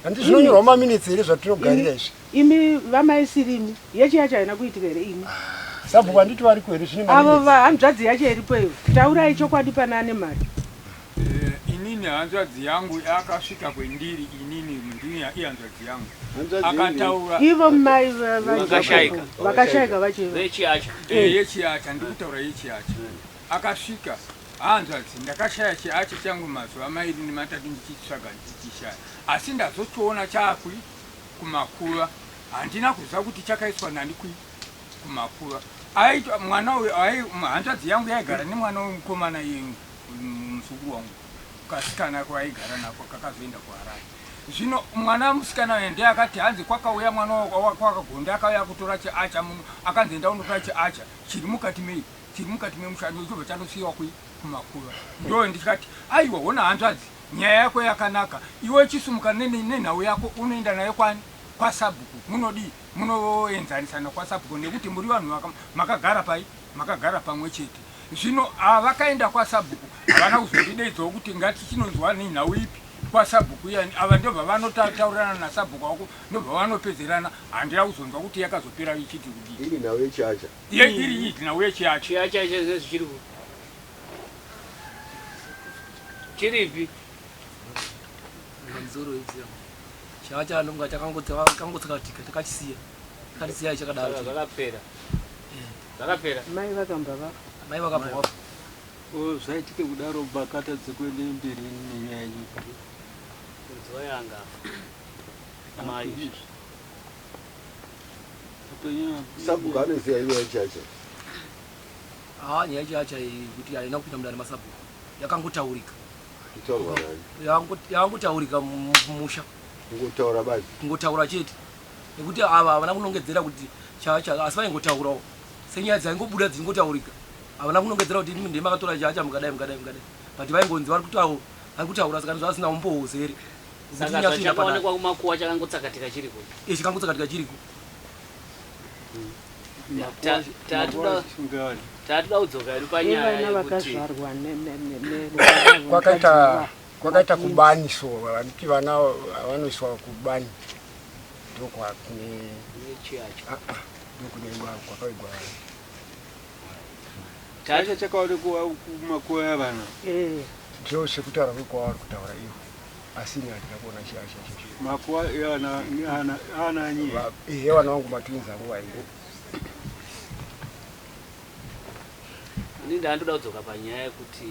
Handiti zvinonyorwa mumaminitsi here zvatinogarira izvi? Imi vamai Sirimi, yechiacha haina kuitika here imi? Sabhuku handiti variko here zvine Avo maminitsi? vahanzvadzi yacho iripo iyo. Taurai chokwadi pana ane mari. Eh, inini hanzvadzi yangu yakasvika kwendiri inini ndini ihanzvadzi yangu Hanzvadzi yenyu akataura Ivo mai va- Vakashaika. vakashaika vacho ivo. Vechiacha. Eh, yechiacha ndikutaura yechiacha akasvika Hanzvadzi, ndakashaya chiache changu mazuva mairi nematatu ndichitsvaga ndichichishaya, asi ndazochiona chaakui kumakuva. Handina kuziva kuti chakaiswa nani kui kumakuva. Aitwa mwana uyu, hanzvadzi yangu yaigara nemwana wemukomana iye muzukuru wangu, kasikana kwaigara nako kakazoenda kuHarare. Zvino mwana musikana uyu ndiye akati hanzi kwakauya mwana wakagonda akauya kutora chiacha muno, akanzi enda unotora chiacha chiri mukati mei chiri mukati memushando ichobva chandosiyiwa kui kumakuva ndo ndikati aiwa hona hanzvadzi nyaya yako yakanaka iwe chisumuka nenhau yako unoenda nayo kwani kwasabhuku munodii munoenzanisana kwasabhuku nekuti muri vanhu makagara pai makagara pamwe chete zvino vakaenda kwasabhuku havana kuzondideidzawo kuti ngati chinonzwa nenhau ipi kwasabhuku iyani ava ndobva vanotaurirana nasabhuku wako ndobva vanopedzerana handina kuzonzwa kuti yakazopera ichiti kudii iri nhau yechiacha Ye iri iyi nhau yechiacha. Chiacha icho zvese chiri ku. Chiripi? Nzoro idzi. Chiacha ndonga chakangotsakatika takachisiya. Takachisiya chakadaro. Saka zvakapera. Zvakapera. Mai vakamba vafa. Mai vakabva vafa. O zvaitike kudaro bakatadze kuende mberi nenyaya yenyu. Mudzwa yanga. Mai. Sabhuku anoziva nyaya yechiacha. Haa nyaya yechiacha iyi kuti haina kupinda mudare masabhuku yakangotaurika. Kutaurwa nani? Yakangotaurika mumusha. Kungotaura badzi. Kungotaura chete. Nekuti ava havana kunongedzera kuti chacha asi vaingotaurawo. Senyaya dzaingobuda dzingotaurika. Havana kunongedzera kuti imi ndimi makatora chacha mukadai mukadai mukadai. But vaingonzi vari kutaura vari kutaura saka zvasina umbowo huzere. Saka zvachakaonekwa kumakuwa chakangotsakatika chiriko. Eh chikangotsakatika chiriko. Tatuda kudzoka hedu panyaya Nevana yekuti vakazvarwa Kwakaita kwakaita kubani so vanoti vana vanoiswa kubani ndokwakune nechiacho. ah, ah, ndokune kwakavigwa vana. Chacho chakaonekwa kumakuva evana. Eh. Ndiro sekutaura kwekwavari kutaura ivo asi ini handina kuona chiacha ichocho. Makuva evana ana anyi. Ehe vana vangu matwins angu vaingo. Ini ndandoda kudzoka panyaya yekuti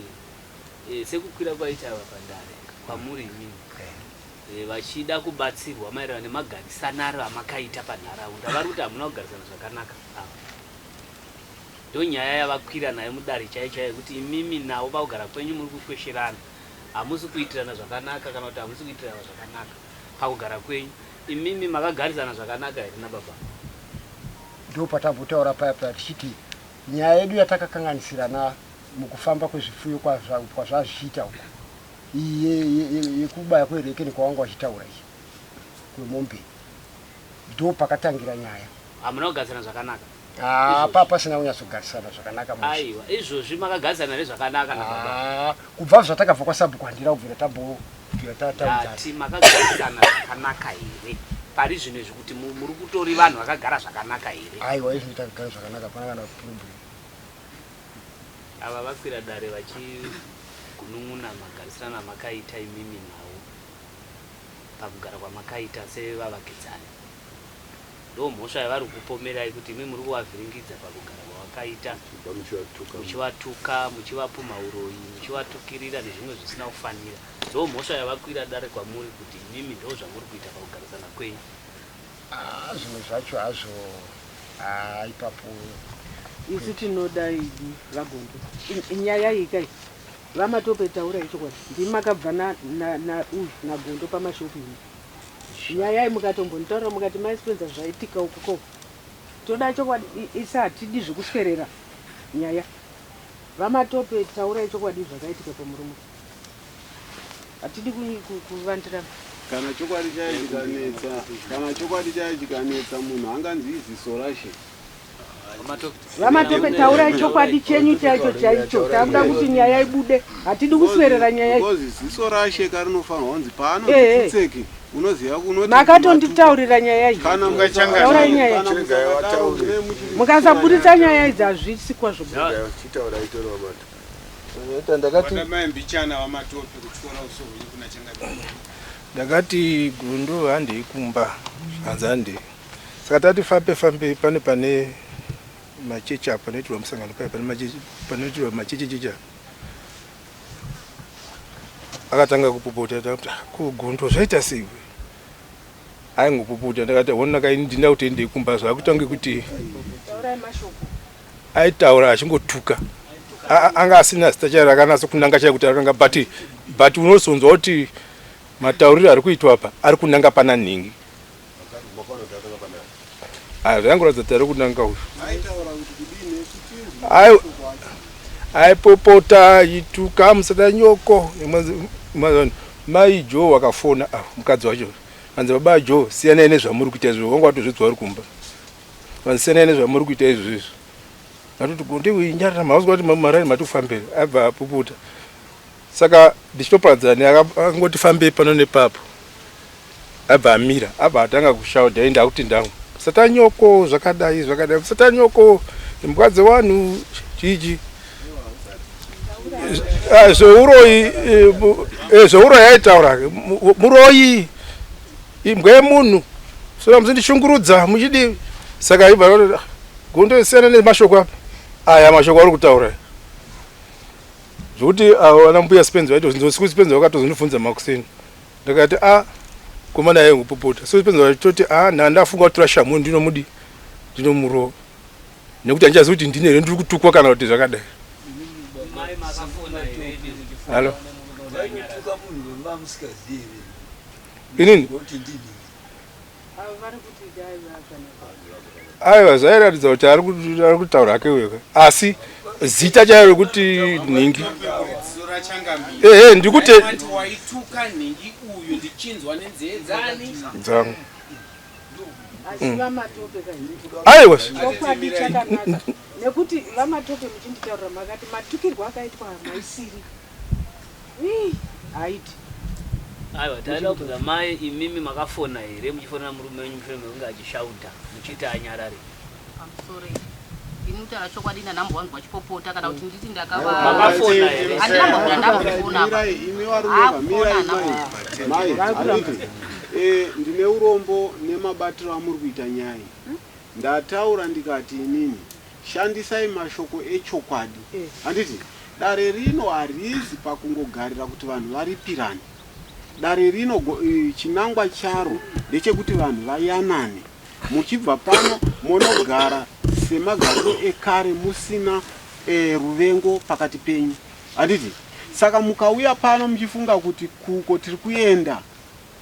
eh, sekukwira kwaita ava pandare kwamuri imimi eh, vachida kubatsirwa maererano nemagarisanaro amakaita panharaunda vari kuti hamuna kugarisana zvakanaka apa ndonyaya yavakwira nayo mudare chaiyo chaiyo yekuti imimi navo pakugara kwenyu muri kukwesherana hamusi kuitirana zvakanaka kana kuti hamusi kuitirana zvakanaka pakugara kwenyu. Imimi makagarisana zvakanaka here nababa? Ndopatambotaura paya paya tichiti nyaya yedu yatakakanganisirana mukufamba kwezvipfuyo kwazvazvichiita uku iyi yekubaya kwerekeni kwawanga wachitaura iyi kwemombe ndo pakatangira nyaya. Hamuna kugarisana zvakanaka? Ah, pa pasina kunyatsogarisana zvakanaka mushe. Aiwa, izvozvi makagarisana here zvakanaka nababa? Ah, kubva zvatakabva kwasabhuku handina kubvira tambobvira tataudzana. Ndati makagarisana zvakanaka here pari zvino izvi kuti muri kutori vanhu vakagara zvakanaka here? Aiwa, izvi takagara zvakanaka, hapana kana problem. Ava vakwira dare vachigunun'una magarisirano amakaita imimi navo pakugara kwamakaita sevavakidzani. Ndomhosva yavari kukupomerai kuti imi muri kuvavhiringidza pakugara kwavakaita muchivatuka, muchivapumha uroyi, muchivatukirira nezvimwe zvisina kufanira. Ndomhosva yavakwira dare kwamuri kuti imimi ndozvamuri kuita pakugarisana kwenyu. Ah, zvimwe zvacho hazvo ah, ipapo Isu tinoda idi vaGondo. Nyaya iyi kai VaMatope taurai chokwadi ndimi makabva na na na uyu naGondo pamashopu imi. Nyaya iyi mukatombonitaurira mukati mai Spencer zvaitika uku ko toda chokwadi isi hatidi zvekuswerera nyaya. VaMatope taurai chokwadi zvakaitika pamurume. Hatidi kuvandirana. Kana chokwadi chayo chikanetsa, kana chokwadi chayo chikanetsa munhu anganzi iziso rashe. VaMatope taurai chokwadi chenyu chaicho chaicho takuda kuti nyaya ibude hatidi kuswerera nyaya iyi. Ziso rashe karinofanirwa kunzi paanozitseki unoziva kunoti makatonditaurira nyaya iyi taurai nyaya mukasaburitsa nyaya idzi hazvisi kwazvo. Ndakati Gundo handei kumba hanzi handei saka tati fambe fambe pane pane machechi apa panoitirwa musangano paya pane machechi panoitirwa machechi chechi apa akatanga kupopota takuti ah, ko Gundo zvaita sei aingopopota ndakati hona kaini ndina kuti endei kumba zvakutange kuti aitaura achingotuka anga asina zita chairo akanatso kunanga chaiko kuti arikanga but but unozonzwa kuti matauriro ari kuitwa apa ari kunanga pana nhingi zvaingoratidza kuti ari kunanga uyu aipopota aituka musada nyoko mai joe wakafona ah, mukadzi wacho anzi baba joe siyanai nezvamuri kuita izvo wanga watozvidzwa uri kumba vanzi siyanai nezvamuri kuita izvo izvo atoti gonde nyarara mauzwa kuti maraini matifambire abva apuputa Saka ndichitoparadzana naye akangoti fambei pano nepapo abva amira abva atanga kushaudha ende akuti ndangu satanyoko zvakadai zvakadai satanyoko imbwa dzewanhu chichi ah, zveuroyi eh, eh, zveuroyi aitaura muroyi imbwa yemunhu saka muchindishungurudza muchidi saka ibva gondo siyana nemashoko apa aya mashoko ari kutaura Zvekuti avo vana mbuya Spenzi vaitozvinzwa siku Spenzi vakatozondibvunza makuseni ndakati a ah, komana yaye kupopota so Spenzi vachitoti a ah, ndandafunga kutora shamhu ndinomudi ndinomurova nekuti handichazivi kuti ndini here ndiri kutukwa kana kuti zvakadai halo inini Aiwa zvairatidza kuti ari kutaura hake uyo asi zita chairo rekuti nhingi ehe ndikuti dzangu Aiwa nekuti vamatope muchinditaurira makati matukirwo akaitwa maisiri Haiti. Aiwa taida kubvunza mai imimi makafona here muchifonera murume wenyu mushure mekunge achishaudha muchiita anyarare. Pamusoro ini kutaura chokwadi ndanambowanzwa chipopota kana kuti nditi ndakava Makafona here? Handina mbobvira ndambofona apa. Mirai imi varume mirai mai. Mai handiti eh ndine urombo nemabatiro amuri kuita nyaya. Ndataura ndikati inini Shandisai mashoko echokwadi. Handiti dare rino harizi pakungogarira kuti vanhu varipirane. Dare rino chinangwa charo ndechekuti vanhu vayanane. Muchibva pano monogara semagariro ekare musina e, ruvengo pakati penyu. Handiti? Saka mukauya pano muchifunga kuti kuko tiri kuenda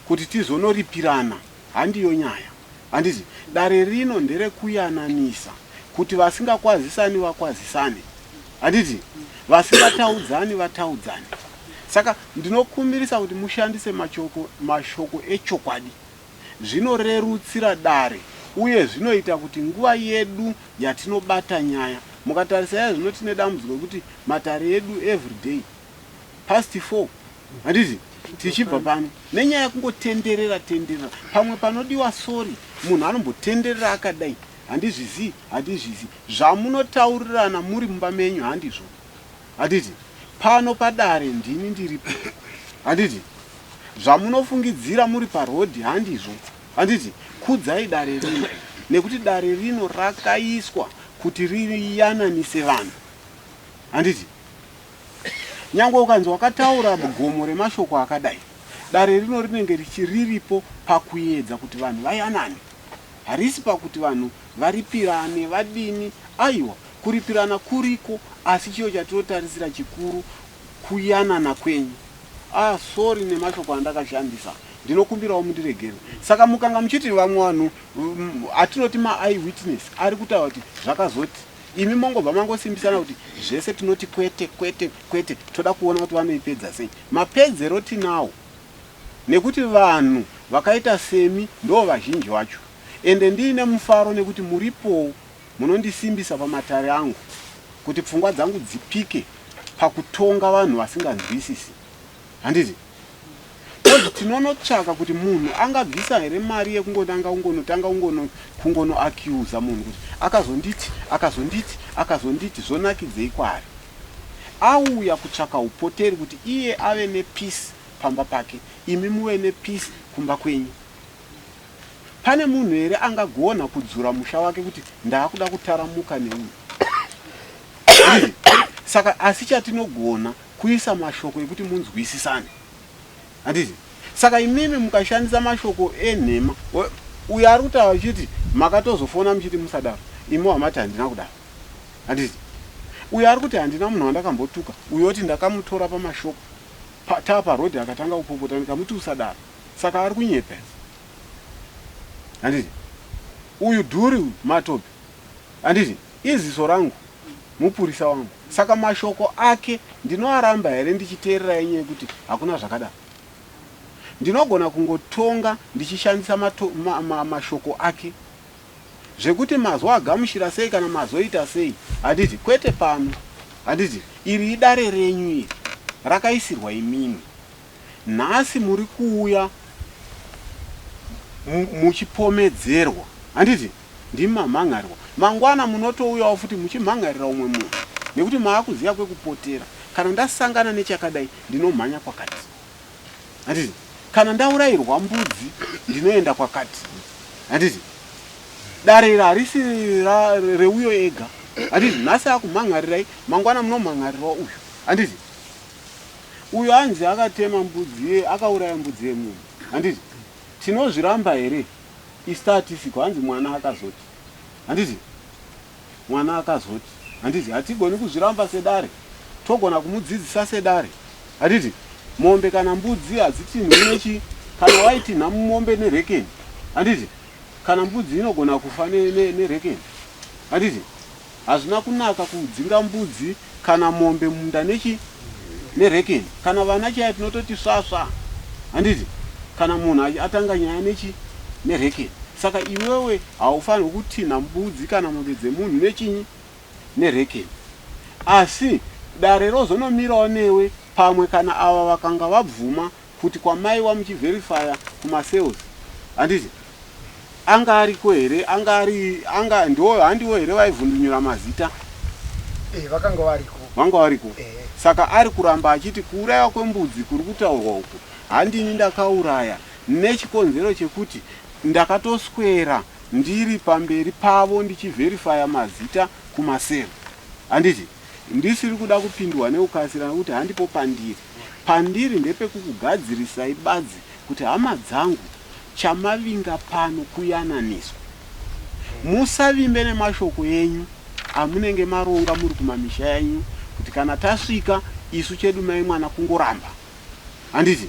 kuti tizonoripirana. Handiyo nyaya. Handiti dare rino nderekuyananisa kuti vasingakwazisani vakwazisane. Handiti vasingataudzani vataudzane. Saka ndinokumbirisa kuti mushandise machoko, mashoko echokwadi. Zvinorerutsira dare uye zvinoita kuti nguva yedu yatinobata nyaya. Mukatarisa iya zvino tine dambudziko rekuti matare edu everyday past 4 handiti tichibva pano nenyaya yekungotenderera tenderera pamwe panodiwa sorry munhu anombotenderera akadai handizvizii handizvizii zvamunotaurirana muri mumba menyu handizvo handiti pano padare ndini ndiripo handiti zvamunofungidzira muri parodhi handizvo handiti kudzai dare rino nekuti dare rino rakaiswa kuti riyananise vanhu handiti Nyangwe ukanzi wakataura gomo remashoko akadai, dare rino rinenge riripo pakuedza kuti vanhu vayanane. Harisi pakuti vanhu varipirane, vadini, aiwa, kuripirana kuriko asi chiyo chatinotarisira chikuru kuyanana kwenyu. Ah, sorry nemashoko andakashandisa, ndinokumbirawo mundiregere. Saka mukanga muchiti vamwe vanhu atinoti ma-eye witness ari kutaura kuti zvakazoti, Imi mongobva mangosimbisana kuti zvese tinoti kwete kwete kwete toda kuona kuti vanoipedza sei. Mapedzero tinawo nekuti vanhu vakaita semi ndoo vazhinji vacho. Ende ndiine mufaro nekuti muripowo munondisimbisa pamatare angu kuti pfungwa dzangu dzipike pakutonga vanhu vasinganzwisisi. Handiti? Coz tinonotsvaka kuti munhu angabvisa here mari yekungonanga kungonotanga kungono kungono accuser munhu kuti akazonditi akazonditi akazonditi zvonakidzei kwaari. Auya kutsvaka upoteri kuti iye ave nepeace pamba pake imi muve nepeace kumba kwenyu. Pane munhu here angagona kudzura musha wake kuti ndaakuda kutaramuka neuyu? Saka asi chatinogona kuisa mashoko ekuti munzwisisane. Handiti? Saka imimi mukashandisa mashoko enhema, uyo ari kutaura achiti makatozofona muchiti musadaro, imi wamati handina kudaro. Handiti? Uyo ari kuti handina munhu wandakambotuka, uyo oti ndakamutora pamashop pa, taa paroad akatanga kupopota ndikamuti usadaro. Saka ari kunyepa here? Handiti? Uyu Dhuri uyu Matope. Handiti? Iziso rangu. Mupurisa wangu. Saka mashoko ake ndinoaramba here ndichiteerera yenyu yekuti hakuna zvakadaro? Ndinogona kungotonga ndichishandisa mato, ma, ma, mashoko ake. Zvekuti mazoagamuchira sei kana mazoita sei, handiti? Kwete pano. Handiti? Iri idare renyu iri. Rakaisirwa imimi. Nhasi muri kuuya muchipomedzerwa. Handiti? Ndimi mamhan'arirwa. Mangwana munotouyawo futi muchimhan'arira umwe munhu nekuti maakuziva kwekupotera. Kana ndasangana nechakadai ndinomhanya kwakati. Handiti? Kana ndaurairwa mbudzi ndinoenda kwakati. Handiti? Dare iri harisi reuyo ega. Handiti? Nhasi akumhan'arirai, mangwana munomhan'arirwa uyu. Handiti? Uyo anzi akatema mbudzi, akauraya mbudzi yemunhu. Handiti? Tinozviramba here? Istatisiko hanzi mwana akazoti. Handiti? Mwana akazoti. Handiti? Hatigoni kuzviramba sedare. Togona kumudzidzisa sedare. Handiti? Mombe kana mbudzi hadzitinhwi nechi kana waitinha mombe nerekeni. Handiti? Kana mbudzi inogona kufa nerekeni. Handiti? Hazvina kunaka kudzinga mbudzi kana mombe mumunda nechi nerekeni. Kana vana chaiye tinototi svasva. Handiti? Kana munhu atanga nyaya nechi nerekeni. Saka iwewe haufanirwi kutinha mbudzi kana mombe dzemunhu nechinyi nerekeni. Asi dare rozonomirawo newe pamwe kana ava vakanga vabvuma kuti kwamaiwa muchiverifya kumasales handiti anga ariko here anga ari anga ndiwo handiwo here vaivhundunyura mazita eh, vakanga variko vanga variko eh. Saka ari kuramba achiti kuuraiwa kwembudzi kuri kutaurwa uku handini ndakauraya nechikonzero chekuti ndakatoswera ndiri pamberi pavo ndichivherifaya mazita kumasero handiti ndisiri kuda kupindwa nekukasira nekuti handipo pandiri Pandiri ndepekukugadzirisai badzi kuti hama dzangu chamavinga pano kuyananiswa. Musavimbe nemashoko enyu amunenge maronga muri kumamisha enyu kuti kana tasvika isu chedu mai mwana kungoramba. Handiti?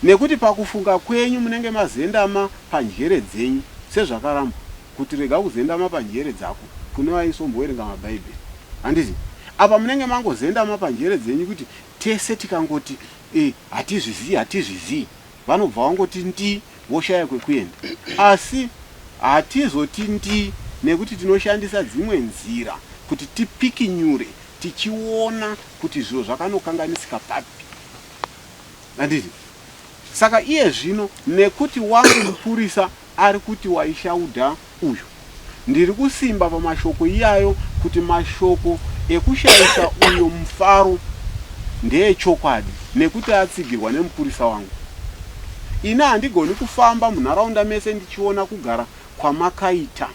Nekuti pakufunga kwenyu munenge mazendama panjere dzenyu sezvakarambwa kuti rega kuzendama panjere dzako kune vaisomboverenga mabhaibheri. Handiti? Apa munenge mangozendama panjere dzenyu kuti tese tikangoti e, hatizvizii hatizvizii vanobva vangoti ndi voshaya kwekuenda. Asi hatizoti ndi nekuti tinoshandisa dzimwe nzira kuti tipikinyure tichiona kuti zviro zvakanokanganisika papi. Handiti? Saka iye zvino nekuti wangu mupurisa ari kuti waishaudha uyu, ndiri kusimba pamashoko iyayo kuti mashoko ekushaisa uyo mufaro ndeechokwadi nekuti atsigirwa nemupurisa wangu. Ini handigoni kufamba munharaunda mese ndichiona kugara kwamakaita,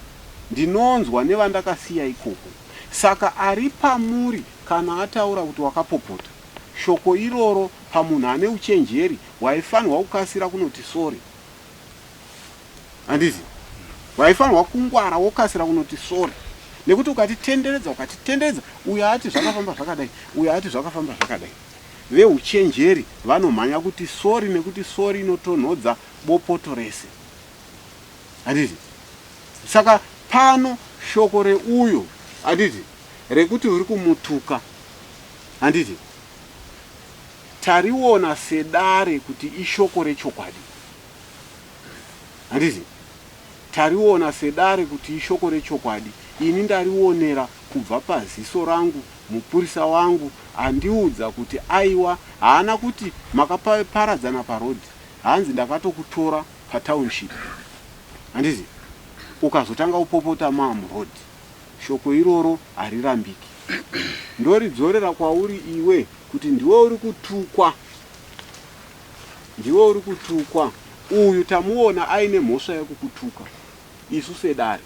ndinonzwa nevandakasiya ikoko. Saka ari pamuri kana ataura kuti wakapopota, shoko iroro pamunhu ane uchenjeri waifanirwa kukasira kunoti sorry. Handiti? Waifanirwa kungwara wokasira kunoti sorry. Nekuti ukatitenderedza ukatitenderedza uyo ati zvakafamba zvakadai, uyo ati zvakafamba zvakadai. Veuchenjeri vanomhanya kuti sorry nekuti sorry inotonhodza bopoto rese. Handiti? Saka pano shoko reuyo handiti rekuti uri kumutuka handiti tariona sedare kuti ishoko rechokwadi handiti tariona sedare kuti ishoko rechokwadi ini ndarionera kubva paziso rangu mupurisa wangu andiudza kuti aiwa haana kuti makaparadzana paroad hanzi ndakatokutora patownship handiti ukazotanga kupopota maa muroad shoko iroro harirambiki ndoridzorera kwauri iwe kuti ndiwe uri kutukwa ndiwe uri kutukwa uyu tamuona aine mhosva yekukutuka isu sedare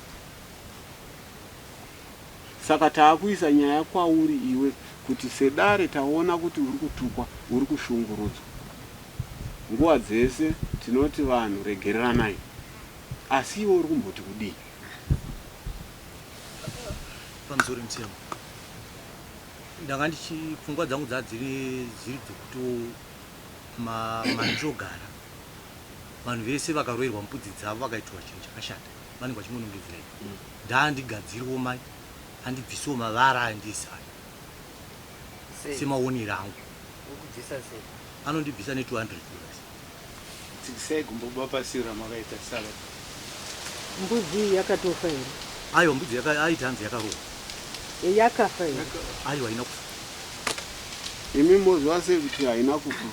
saka taakuisa nyaya kwauri iwe kuti sedare taona kuti uri kutukwa uri kushungurudzwa nguva dzese tinoti vanhu regereranai asi iwe uri kumboti kudii Pamusoro mutemo ndanga ndichi pfungwa dzangu dzadziri dziri dzekuti mandinogara vanhu vese vakaroerwa mbudzi dzavo vakaitirwa chinhu chakashata vanenge vachingonongedzera ini ndaandigadziriwo mai andibvisewo mavara andiisa ayo semaonero angu anondibvisa ne 200 dollars Tsikisai gumbo baba pasiro ramakaita salad. Mbudzi iyi yakatofa here? Aiwa mbudzi yaka aiti hanzi yakarohwa. E, yakafa here? Aiwa haina kufa. Imi moziva sei kuti haina kufa?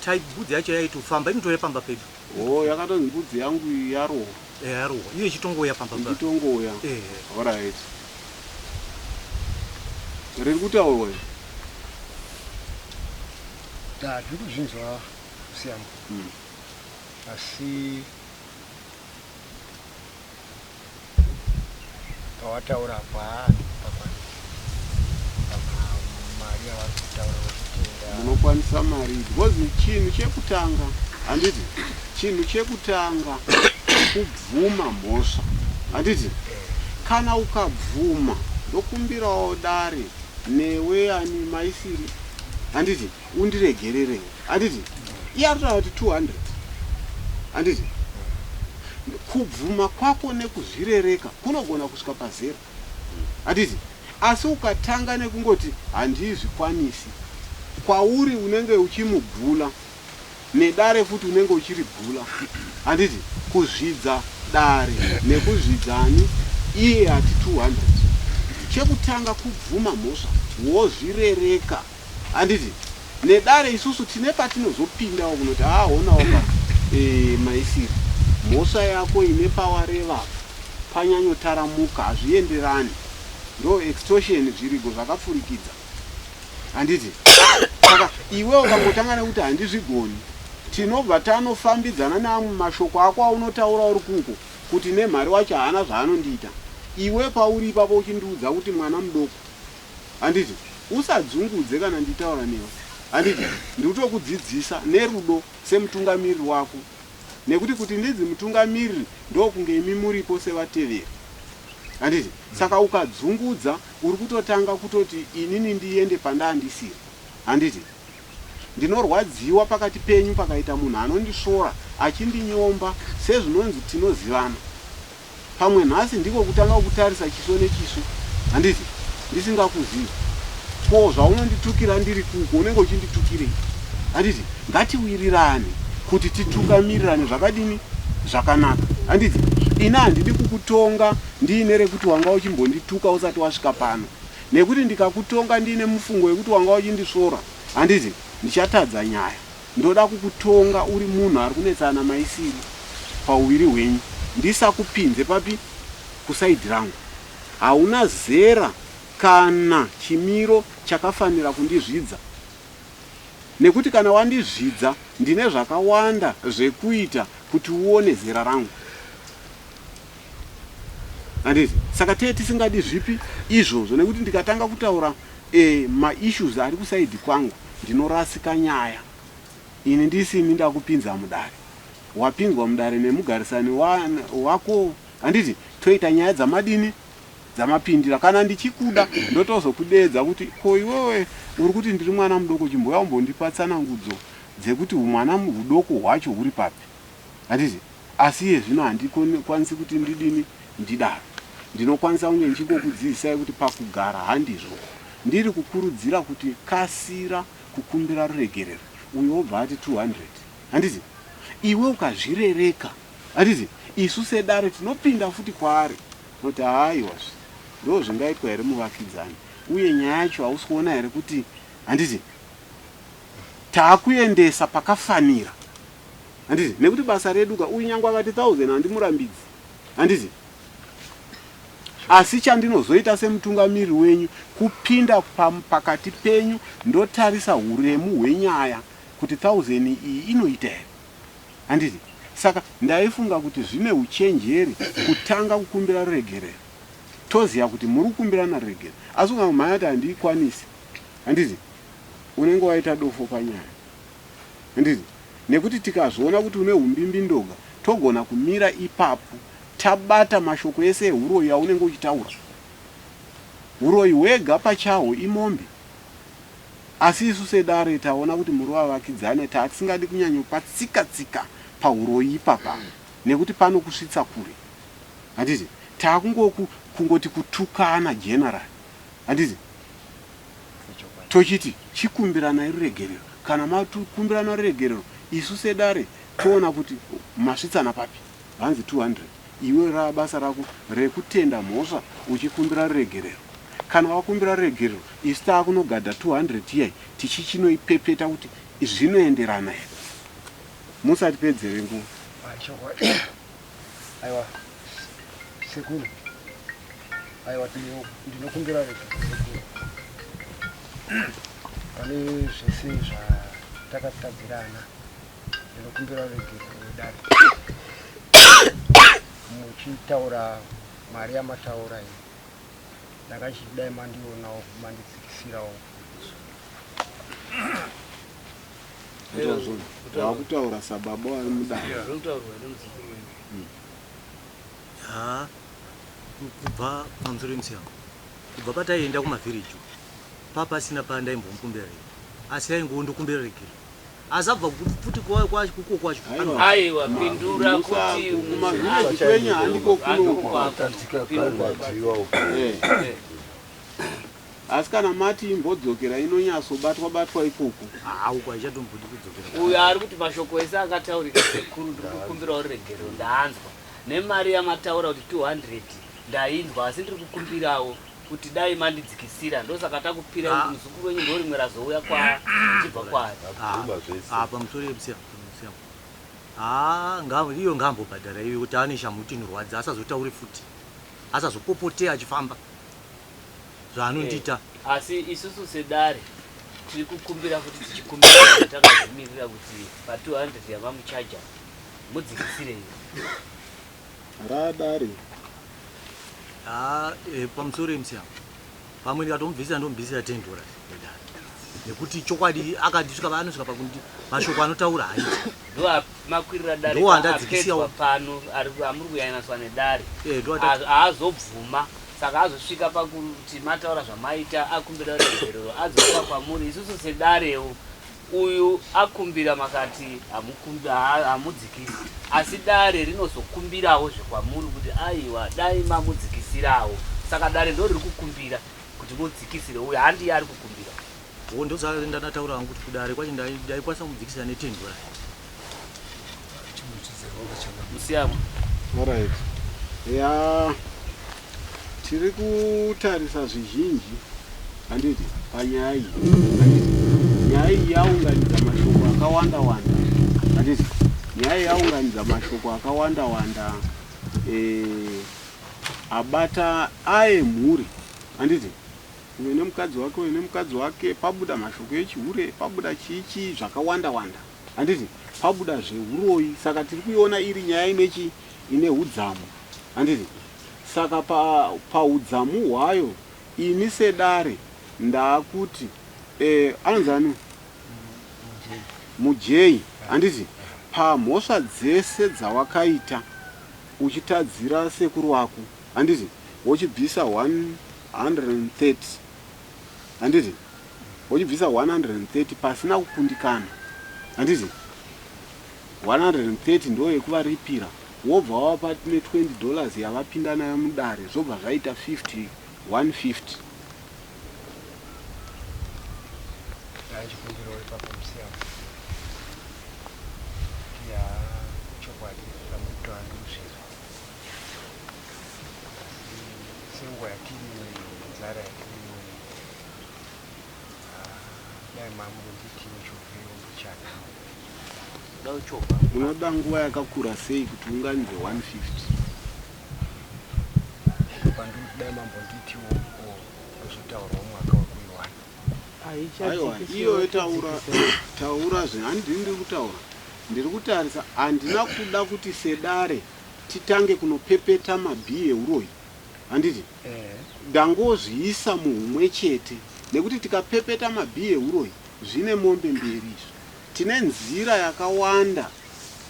Tai mbudzi yacho yaitofamba inotouya pamba pedu. Oh, yakatonzi mbudzi yangu iyi yarohwa. Eh, yarohwa. Iyo ichitongouya pamba pa. Ichitongouya. Eh. Alright. Riri kutaurwa iri. Da, ndiri kuzvinzwa Musiyamwa. Asi pawataura apo haa handikupakwanisa pamari yavari kutaura vachitenda. Munokwanisa mari because chinhu chekutanga handiti chinhu chekutanga kubvuma mhosva handiti kana ukabvuma ndokumbirawo dare newe ani maisiri handiti undiregererewo handiti iye arikutaura kuti 200 handiti kubvuma kwako nekuzvirereka kunogona kusvika pazero handiti asi ukatanga nekungoti handizvikwanisi kwauri unenge uchimubhula nedare futi unenge uchiribhula handiti kuzvidza dare nekuzvidzani iye ati 200 chekutanga kubvuma mhosva wozvirereka Handiti nedare isusu tine patinozopindawo kunoti haa honawo ka e, maisiri mhosva yako ine pawareva panyanyotaramuka hazvienderani ndo extortion zvirigo zvakapfurikidza handiti saka iwe ukangotanga nekuti handizvigoni tinobva tanofambidzana neamwe mashoko ako aunotaura uri kuko kuti nemhari wacho haana zvaanondiita iwe pauri ipapo uchindiudza kuti mwana mudoko Handiti? Usadzungudze kana ndichitaura newe. Handiti? Ndikutokudzidzisa nerudo semutungamiriri wako. Nekuti kuti ndinzi mutungamiriri ndokunge imi muripo sevateveri. Handiti? Saka ukadzungudza uri kutotanga kutoti inini ndiende pandandisiri. Handiti? Ndinorwadziwa pakati penyu pakaita munhu anondisvora achindinyomba sezvinonzi tinozivana. Pamwe nhasi ndiko kutanga kukutarisa chiso nechiso handiti ndisingakuzivi. Ko zvaunonditukira ndiri kuko unenge uchinditukirei? Handiti ngatiwirirane kuti titukamirirane zvakadini zvakanaka handiti ini handidi kukutonga ndiine rekuti wanga uchimbondituka usati wasvika pano nekuti ndikakutonga ndiine mufungo wekuti wanga uchindisvora handiti ndichatadza nyaya Ndoda kukutonga uri munhu ari kunetsana maisiri pauviri hwenyu ndisakupinze papi kusaidhi rangu. Hauna zera kana chimiro chakafanira kundizvidza nekuti kana wandizvidza ndine zvakawanda zvekuita kuti uone zera rangu. Handiti? Saka tee tisingadi zvipi izvozvo nekuti ndikatanga kutaura e, maissues ari kusaidhi kwangu ndinorasika nyaya. Ini ndisini ndakupinza mudare. Wapinzwa mudare nemugarisani wa, wako handiti? Toita nyaya dzamadini dzamapindira. Kana ndichikuda ndotozokudeedza kuti ko iwewe uri kuti ndiri mwana mudoko chimbouya umbondipa tsanangudzo dzekuti humwana hudoko hwacho huri papi. Handiti? Asi iye zvino handikwanisi kuti ndidini ndidaro. Ndinokwanisa kunge ndichingokudzidzisai kuti pakugara handizvo. Ndiri kukurudzira kuti kasira kukumbira ruregerero. Uyo wobva ati 200. Handiti? Iwe ukazvirereka, handiti? Isu sedare tinopinda futi kwaari. Tinoti haiwa ndozvingaitwa here muvakidzani? Uye nyaya yacho hausi kuona here kuti handiti taakuendesa pakafanira. Handiti nekuti basa redu ka uyu nyangwe akati 1000 handimurambidzi. Handiti asi chandinozoita semutungamiriri wenyu kupinda pakati penyu ndotarisa huremu hwenyaya kuti 1000 iyi inoita here. Handiti saka ndaifunga kuti zvine uchenjeri kutanga kukumbira ruregerero toziva kuti muri kukumbirana ruregerero asi ukangomhanya kuti handiikwanisi handiti unenge waita dofo panyaya. Handiti? Nekuti tikazviona kuti une humbimbindoga togona kumira ipapo tabata mashoko ese ehuroyi aunenge uchitaura. Huroyi hwega pachahwo imombe. Asi isu sedare taona kuti muri vavakidzani tatisingadi kunyanyopa tsika tsika pahuroyi ipapa nekuti panokusvitsa kure. Handiti? Takungoku kungoti kutukana general. Handiti? Tochiti chikumbiranai ruregerero. Kana matukumbirana ruregerero isu sedare toona kuti masvitsana papi. Hanzi 200 iwe raa basa rako rekutenda mhosva uchikumbira ruregerero. Kana wakumbira ruregerero isu taakunogadha 200 iyai tichichinoipepeta kuti zvinoenderana here. Musatipedzere nguva. Aiwa sekuru, aiwa ndinokumbira regerero sekuru pane zvese zvatakatadzirana, ndinokumbira regerero wedare muchitaura mari yamataura iyi ndakachidai mandionawo mandidzikisirawo. Wakutaura sababa vari mudare. Haa kubva pamusoro yemusiyango kubva pataienda kumavhiriji papasina pandaimbomukumbira regero asi aingowo ndokumbira regero asi abva futi kuko kwacho aiwa pindura kuti kumavhireji kwenyu handiko kuno Asi kana mati imbodzokera inonyatsobatwa batwa ikoko. Haa uko haichatombodi kudzokera. Uyo ari kuti mashoko ese akataurika sekuru ndiri kukumbirawo ruregerero ndaanzwa nemari yamataura kuti 200 ndainzwa asi ndiri kukumbirawo kuti dai mandidzikisira ndosaka takupirai kuti muzukuru wenyu ndorimwe razouya kwa achibva kwaari. Haa pamusoro yemusiya musiya. Haa nga iyo ngaambobhadhara iyo kuti ane shamhu kuti inorwadza asazotaure futi asazopopote achifamba. zvaanondiita. Eh, asi isusu sedare tiri kukumbira futi tichikumbira takazvimirira kuti pa 200 yamamuchaja mudzikisirei radare haa eh, pamusoro emusi apa pamwe ndikatomubvisira ndomubvisira 10 dollars nedare nekuti chokwadi akandisvika anosvika pakundi mashoko anotaura haiti ndoamakwirira dare ndoandadzikisiyawo pano amuri kuyanaswa nedare eh, haazobvuma Saka azosvika pakuti mataura zvamaita akumbira ruregerero adzoka kwamuri isusu sedarewo Uyu akumbira makati hamukumbi hamudzikisi asi dare rinozokumbirawo zvekwamuri kuti aiwa dai mamudzikisirawo saka dare ndo riri kukumbira kuti mudzikisire uyu handiye ari kukumbira. Wo ndosaka ndandataura hangu kuti kudare kwacho ndaikwanisa kumudzikisira ne ten dollars. Musiyamwa. Alright. Ya tiri kutarisa zvizhinji handiti panyaya iyi handiti nyaya iyi yaunganidza mashoko akawanda wanda handiti nyaya iyi yaunganidza mashoko akawanda wanda eh, abata aye mhuri handiti uyo nemukadzi wake uyo nemukadzi wake pabuda mashoko echihure pabuda chii chii zvakawanda wanda handiti pabuda zvehuroyi saka tiri kuiona iri nyaya inechi ine hudzamu handiti saka pa pahudzamu hwayo ini sedare ndaakuti eh, anonzi ani mujei handiti pamhosva dzese dzawakaita uchitadzira sekuru wako handiti wochibvisa 130 handiti wochibvisa 130 pasina kukundikana handiti 130 ndo yekuvaripira wobva wavapa ne 20 dollars yavapinda nayo mudare zvobva zvaita 50 150 Ndachikumbirawo ipapo musiyano kuti haa chokwadi zvamunotaura ndikuzvinzwa asi senguva yatiri ino iyi nenzara yatiri ino iyi haa dai mamunditiwo chovheiwo mbichana. Unoda nguva yakakura sei kuti uunganidze 150? Pandiri dai mambonditiwo ndozotaurawo mwaka wekuiwana. Aiwa iyoyo taura taura zve handini ndiri kutaura ndiri kutarisa handina kuda kuti sedare titange kunopepeta mabhii euroyi handiti ndangozviisa muhumwe chete nekuti tikapepeta mabhii euroyi zvine mombe mberi izvi Tine nzira yakawanda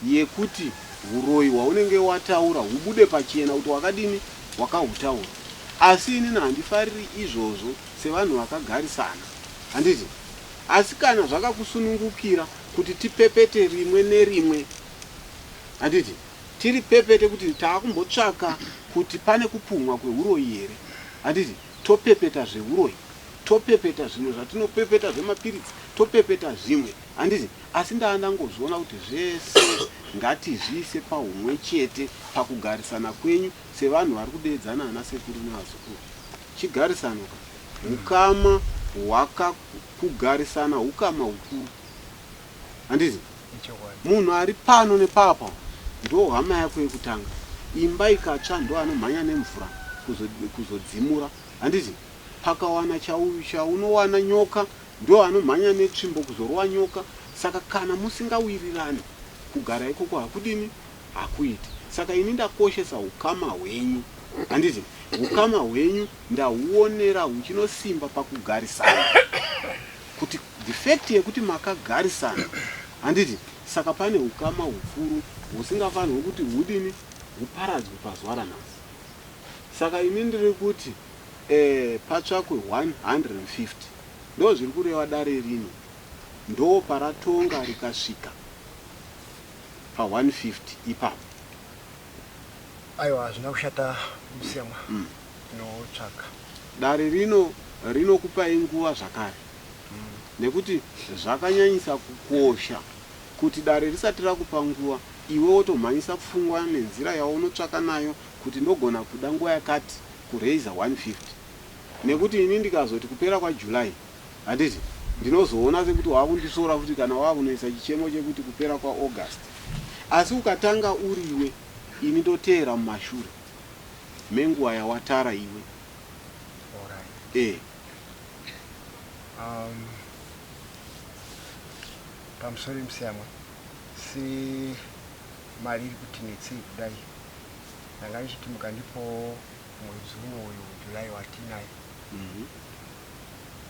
yekuti huroyi hwaunenge wataura hubude pachena kuti wakadini wakahutaura. Asi inini handifariri izvozvo sevanhu vakagarisana. Handiti? Asi kana zvakakusunungukira kuti tipepete rimwe nerimwe, handiti? Tiripepete kuti taakumbotsvaka kuti pane kupumhwa kwehuroyi here, handiti? Topepeta zvehuroyi. Topepeta zvimwe zvatinopepeta zvemapiritsi, topepeta zvimwe, handiti? Asi ndanga ndangozviona kuti zvese ngatizviise pahumwe chete pakugarisana kwenyu sevanhu vari kudeedzana ana sekuru nevazukuru. Chigarisano ka. Hukama hwaka kugarisana hukama hukuru. Handiti? Munhu ari pano nepapa ndo hama yako yekutanga. Imba ikatsva ndo anomhanya nemvura kuzodzimura. Handiti? Pakawana chaunowana nyoka ndo anomhanya netsvimbo kuzorova nyoka saka kana musingawirirani kugara ikoko hakudini hakuiti saka ini ndakoshesa hukama hwenyu handiti hukama hwenyu ndahuonera huchinosimba pakugarisana kuti the fact yekuti makagarisana handiti saka pane hukama hukuru husingafanirwi kuti hudini huparadzwe pazuva ranhasi saka ini ndiri kuti Eh patsvakwe 150 ndozviri kureva dare rino ndoo paratonga rikasvika pa 150 ipapo. Aiwa hazvina kushata musiyamwa tinotsvaga. Dare rino rinokupai nguva zvakare nekuti zvakanyanyisa kukosha kuti dare risati rakupa nguva iwe wotomhanyisa pfungwa nenzira yaunotsvaka nayo kuti ndogona kuda nguva yakati ku raiser 150 nekuti ini ndikazoti kupera kwa July handiti ndinozoona sekuti wakundisvora futi kana wakunoisa chichemo chekuti kupera kwa August asi ukatanga uriwe ini ndoteera mumashure menguva yawatara iwe Alright. eh. Um, pamusoro musiyamwa se mari iri kuti netsei kudai Ndanga ndichiti mukandipawo mwedzi uno uyu July watinayo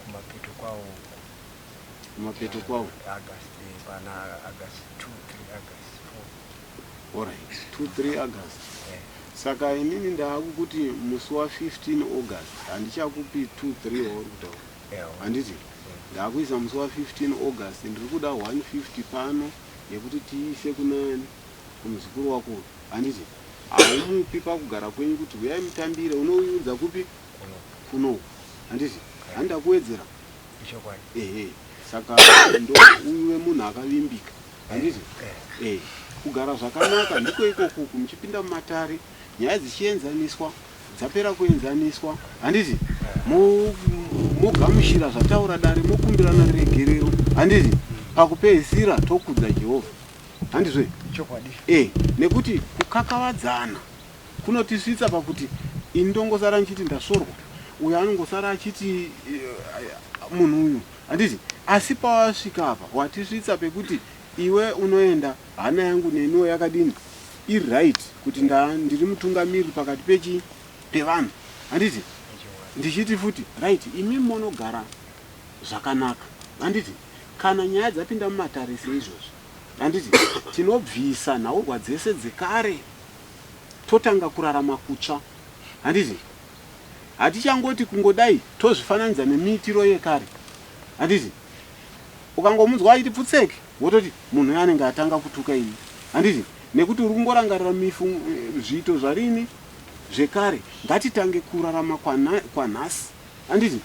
kumapeto kwawo uko. Kumapeto kwawo? August eh, pana August 2 3 August 4. Alright, 2 3 August. Saka inini ndaakukuti musi wa 15 August handichakupi 2 3 wauri kutaura. Handiti? Ndakuisa musi wa 15 August ndiri kuda 150 pano yekuti tiise kunani kumuzukuru wako uyu. Handiti? Haumupi pakugara kwenyu kuti huyai mutambire unoiunza kupi? Kuno. Handiti? Handakuwedzera. Ichokwadi. Ehe. Saka ndo uve munhu akavimbika. Handiti? Eh. Kugara zvakanaka ndiko ikokuku muchipinda mumatare nyaya dzichienzaniswa dzapera kuenzaniswa handiti mogamuchira zvataura dare mokumbirana ruregerero handiti pakupedzisira tokudza Jehovha handizve chokwadi eh nekuti kukakavadzana kunotisvitsa pakuti ini ndongosara ndichiti ndasvorwa uyo anongosara achiti eh, munhu uyu handiti asi pawasvika apa watisvitsa pekuti iwe unoenda hana yangu neniwo yakadini iright kuti nda ndiri mutungamiriri pakati pechi pevanhu handiti ndichiti futi right imi monogara zvakanaka handiti kana nyaya dzapinda mumatare seizvozvi handiti tinobvisa nhaurwa dzese dzekare totanga kurarama kutsva handiti hatichangoti kungodai tozvifananidza nemiitiro yekare handiti ukangomunzwa achiti pfutseke wototi munhu uyo anenge atanga kutuka ini handiti nekuti uri kungorangarira mifu zviito zvarini zvekare ngatitange kurarama kwanhasi handiti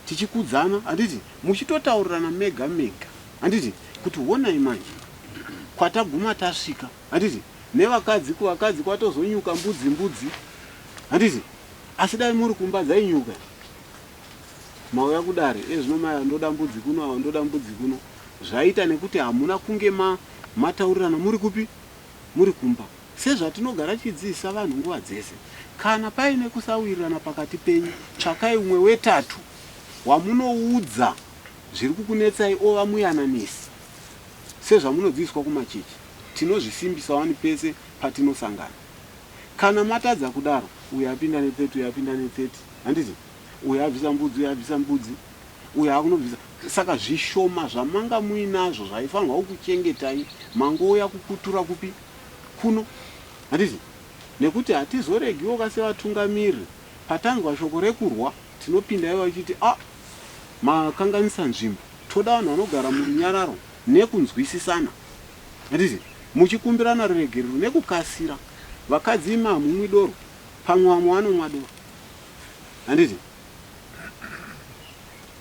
tichikudzana handiti muchitotaurirana mega mega handiti kuti honai manje kwataguma tasvika handiti nevakadzi kuvakadzi kwatozonyuka mbudzi mbudzi handiti asi dai muri kumba dzainyuka mauya kudare ezvino mai ava ndoda mbudzi kuno ava ndoda mbudzi kuno zvaita nekuti hamuna kunge ma mataurirana muri kupi muri kumba sezvatinogara tichidzidzisa vanhu nguva dzese kana paine kusawirirana pakati penyu tsvakai umwe wetatu wamunoudza zviri kukunetsai ova muyananisi sezvamunodzidziswa kumachechi tinozvisimbisa wani pese patinosangana kana matadza kudaro uyo apinda ne 30 uyo apinda ne 30 handiti uyo abvisa mbudzi uyo abvisa mbudzi uyo akunobvisa saka zvishoma zvamanga muinazvo zvaifanirwa kukuchengetai mangouya kukutura kupi kuno handiti nekuti hatizoregiwo ka sevatungamiriri patanzwa shoko rekurwa tinopinda ivo vachiti a ah, makanganisa nzvimbo toda vanhu vanogara murunyararo nekunzwisisana handiti muchikumbirana ruregerero nekukasira vakadzi imi hamumwi doro pamwe vamwe vanomwa doro handiti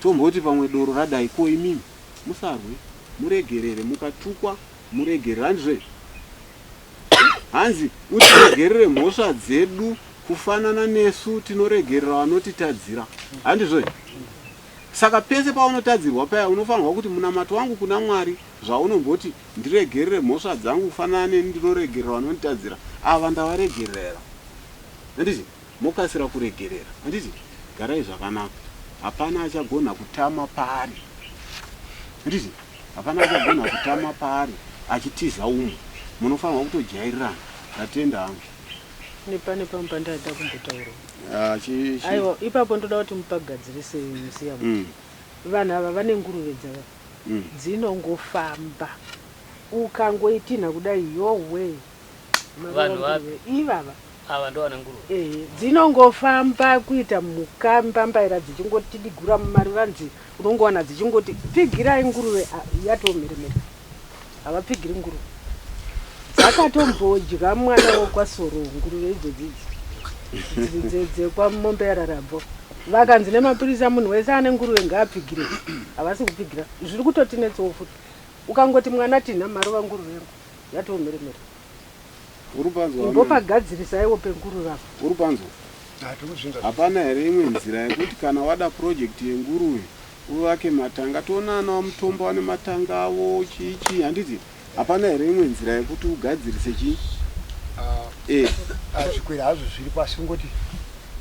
tomboti pamwe doro radai ko imimi musarwe muregerere mukatukwa muregerere handizvo hanzi utiregerere mhosva dzedu kufanana nesu tinoregerera vanotitadzira handizvo saka pese paunotadzirwa paya unofanirwa kuti munamato wangu kuna mwari zvaunomboti ndiregerere mhosva dzangu kufanana neni ndinoregerera vanonditadzira ava ndavaregerera handiti Mokasira kuregerera handiti? Garai zvakanaka. Hapana achagona kutama paari. Handiti? Hapana achagona kutama paari achitiza umwe. Munofanirwa kutojairirana. Ndatenda hangu. Nepane pamwe pandada kumbotaura. Ah, chi, chi. Aiwa, ipapo ndoda kuti mupagadzirise musiya Vanhu ava vane nguruve dzava. Dzinongofamba. Ukangoitinha kudai yowe. Vanhu vapi? Ivava. Ava ndo vane nguruve. Ehe, dzinongofamba kuita mhuka mbambaira dzichingotidigura mumarivanzi unongowana dzichingoti pfigirai nguruve ah, yatoo mheremhere. Havapfigiri nguruve. Dzakatombodya mwana wekwaSoro nguruve idzodzi idzi dzekwamombe yararabvo. Vakanzi nemapurisa munhu wese ane nguruve ngaapfigire. Havasi kupfigira. Zviri kutotinetsawo futi. Ukangoti mwana tinha marova nguruve yangu yatoo mheremhere. Uri panzwa amai? Imbopagadzirisaiwo penguruve apa. Uri panzwa? Hapana here imwe nzira yekuti kana wada project yenguruve uvake matanga toona ana vaMutombo vane matanga avo chii chii handiti? Hapana here imwe nzira yekuti ugadzirise chii? Eh. Ah, zvikwira hazvo zviripo asi kungoti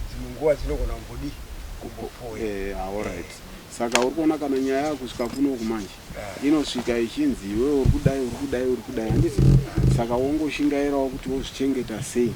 dzimwe nguva dzinogona kumbodii kumbopoya. Eh, ah, alright. Saka uri kuona kana nyaya yakusvika kunoku manje inosvika ichinzi iwewe uri kudai uri kudai uri kudai handiti? Saka wongoshingairawo kuti wozvichengeta sei.